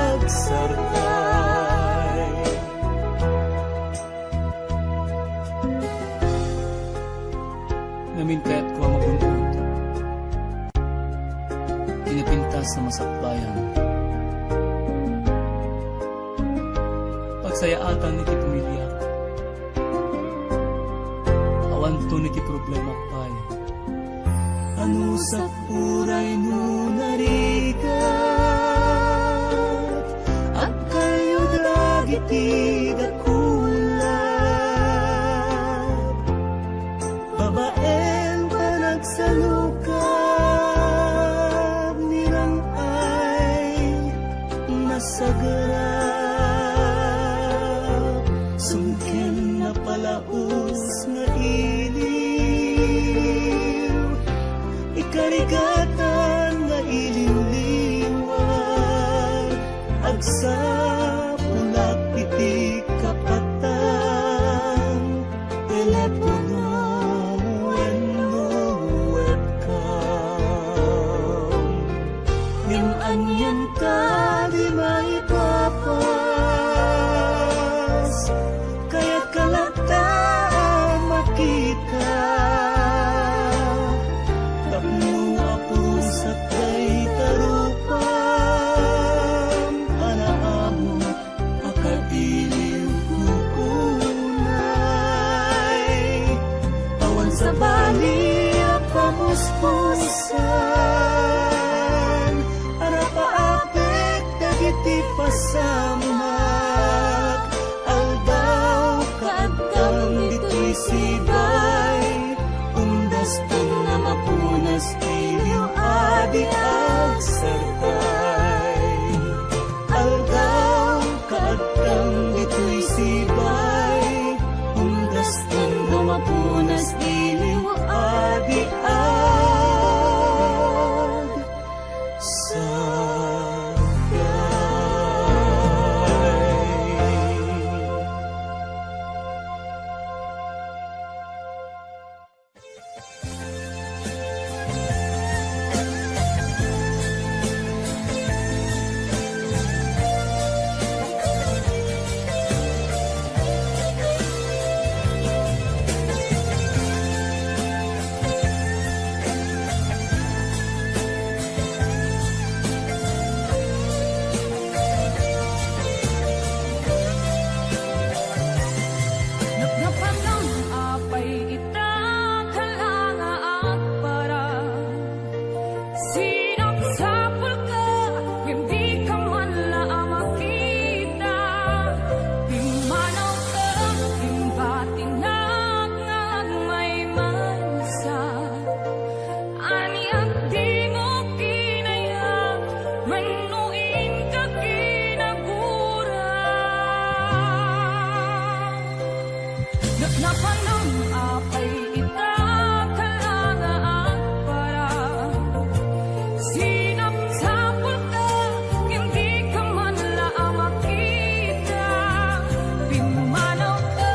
agsartay. Ngamin kayatko a magun-od ti napintas a masakbayan. Pagsayaatan iti pamiliak. Awanton iti problema pay. Anusak uray no narigat, agkalyo dagiti dakula. Babaen panagsalukag ni Rang-ay masagera, sungken napalaus nga iliw, ikarigatan nga iliwliwag, agsapulak iti kapatang telepono wenno webcam. Ngem anian ta di maipapas, kayatko latta a makita. Tapno apusak dayta rupam a naammo a kailiw unay. Awan sabali a pamuspusan, arapaapek dagiti pasamak. Aldaw kaagtam ditoy sibay, umdaston a mapunas iliw a di agsartay. Aldaw kaagtam ditoy sibay, umdaston a mapunas iliw a di agsartay. Napnapanem apay ita, kala nga agpara. Sinapsapulka, ngem dika man la a makita. Pimmanawka, imbatinak nga agmaymaysa. Ania ti dimo kinayat wenno inka kinagura? Napnapanem apay ita, kala nga agpara. Sinapsapulka, ngem dika man la a makita. Pimmanawka,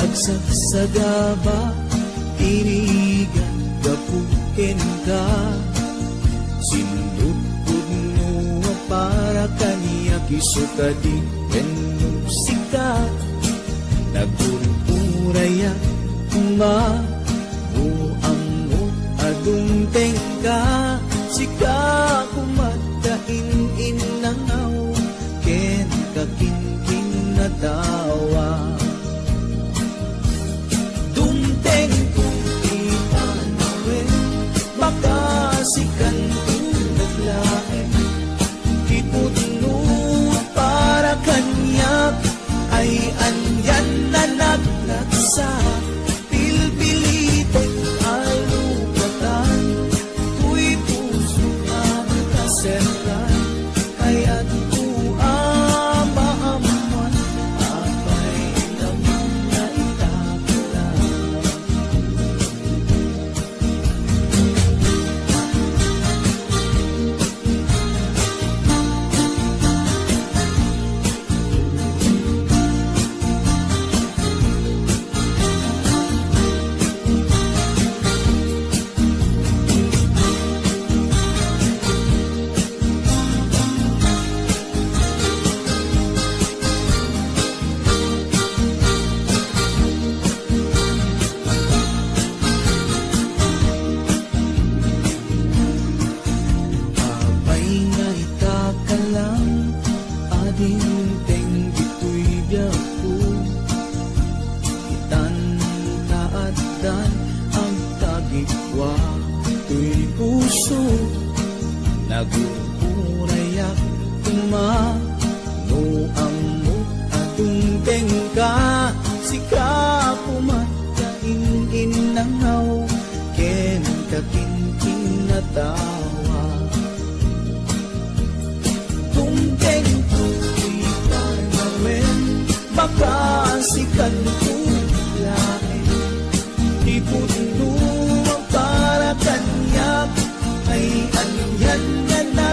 Agsagsagaba ti rigat gapu kenka. Sinudpudno a para kaniak isu kadi wenno sika. Nagurgurayak koma no ammok a dumtengka. Sika koma ta in-innangaw ken kakinkinatawa. Dumtengko ti panawen, makasikanto met laeng. Ti pudno a para kaniak ay anian a nagnagsa. Pilpilitek a lupatan, toy puso a nakaserran. Kayatko a maammuan, apay, laeng nga itakla. Apay nga itakla a dimteng ditoy biagko. Itan ta addan agtagikua toy puso. Nagurgurayak koma no ammok a dumtengka. Sika koma ta in-innangaw ken kakinkinatawa. Dumtengko ti panawen, makasikanto laeng. Ti pudno a para kaniak ay anian nga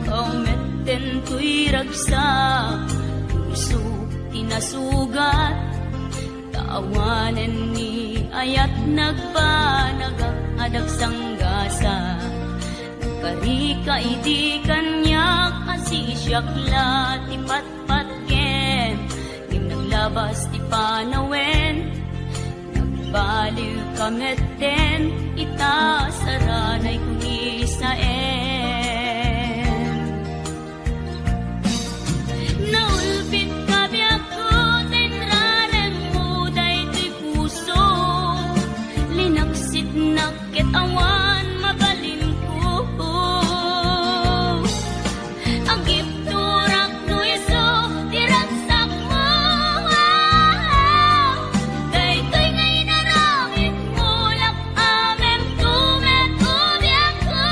Kaw metten toy ragsak, puso ti nasugat. Taawanen ni ayat nagbanag a dagsanggasat. Nagkarika idi kaniak a sisiak la ti patpatgen. Ngem naglabas ti panawen. Nagbaliw ka metten ita saranay kunisaen. Naulbit ka biagko, ten rarem mo daytoy puso. Linaksit na ket awan mabalinko. Agibturak no isu ti ragsak mo. Daytoy nga inaramid mo, lak-amem to met udiakko.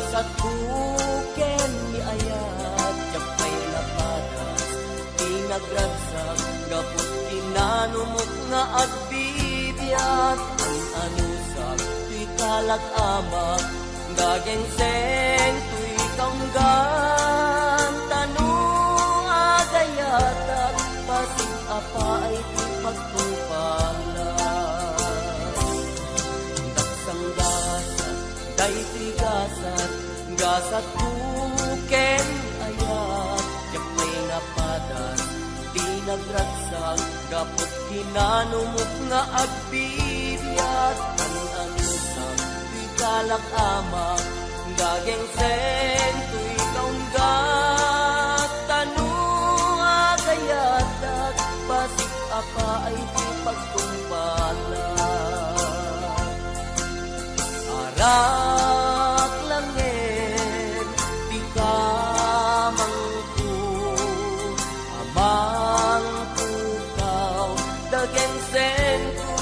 Satko ken ni ayat, diak pay napadas ti nagragsak gapu ti nanumok nga agbibiag. An-anusak ti kalak, amak, dagingseng toy kaunggan, ta no agayatak, pasig-apaay ti pagtungpalan. Daksanggasat daytoy gasat, gasatko ken ayat, diak pay napadas ti nagragsak gapu ti nanumok nga agbibiag. An-anusak ti kalak, amak, dagingseng toy kaunggan, ta no agayatak, pasig-apaay ti pagtungpalan. Arak laengen ti kamangko, amang pukaw, dagingsengko.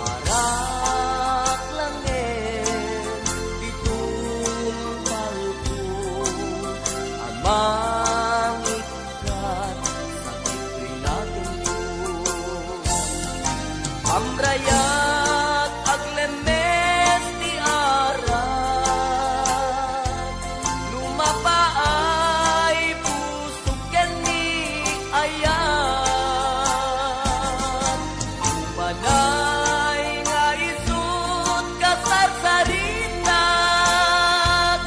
Arak laengen ti tungpalko, amang kat sakit ti naganko. Pamrayak aglemmes ti arak, no mapaay pusok ken ni ayat. Umanay nga isut' kasarsaritak,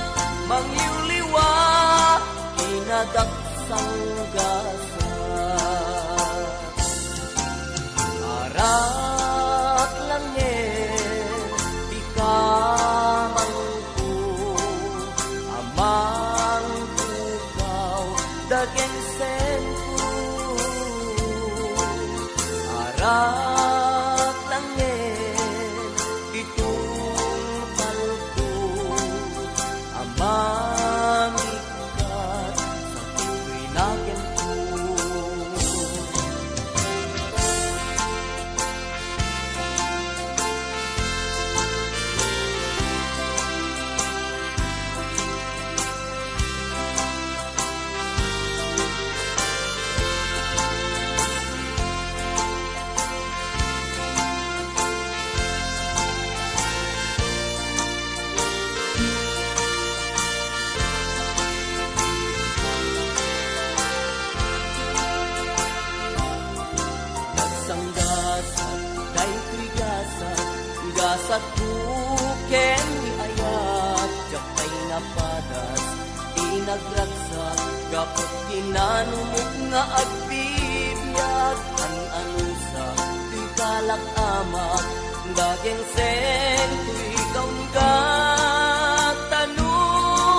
mangliwliwa kinadaksanggasat. Arak laengen ti kamangko, amang pukaw, dagingsengko. Arak laengen ti tungpalko, amang kat sakit ti naganko. Nagsanggasat daytoy gasat, gasatko ken ni ayat, diak pay napadas ti nagragsak gapu ti nanumok nga agbibiag. An-anusak ti kalak, amak, dagingseng toy kaunggan, ta no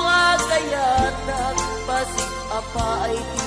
agayatak, pasig-apaay ti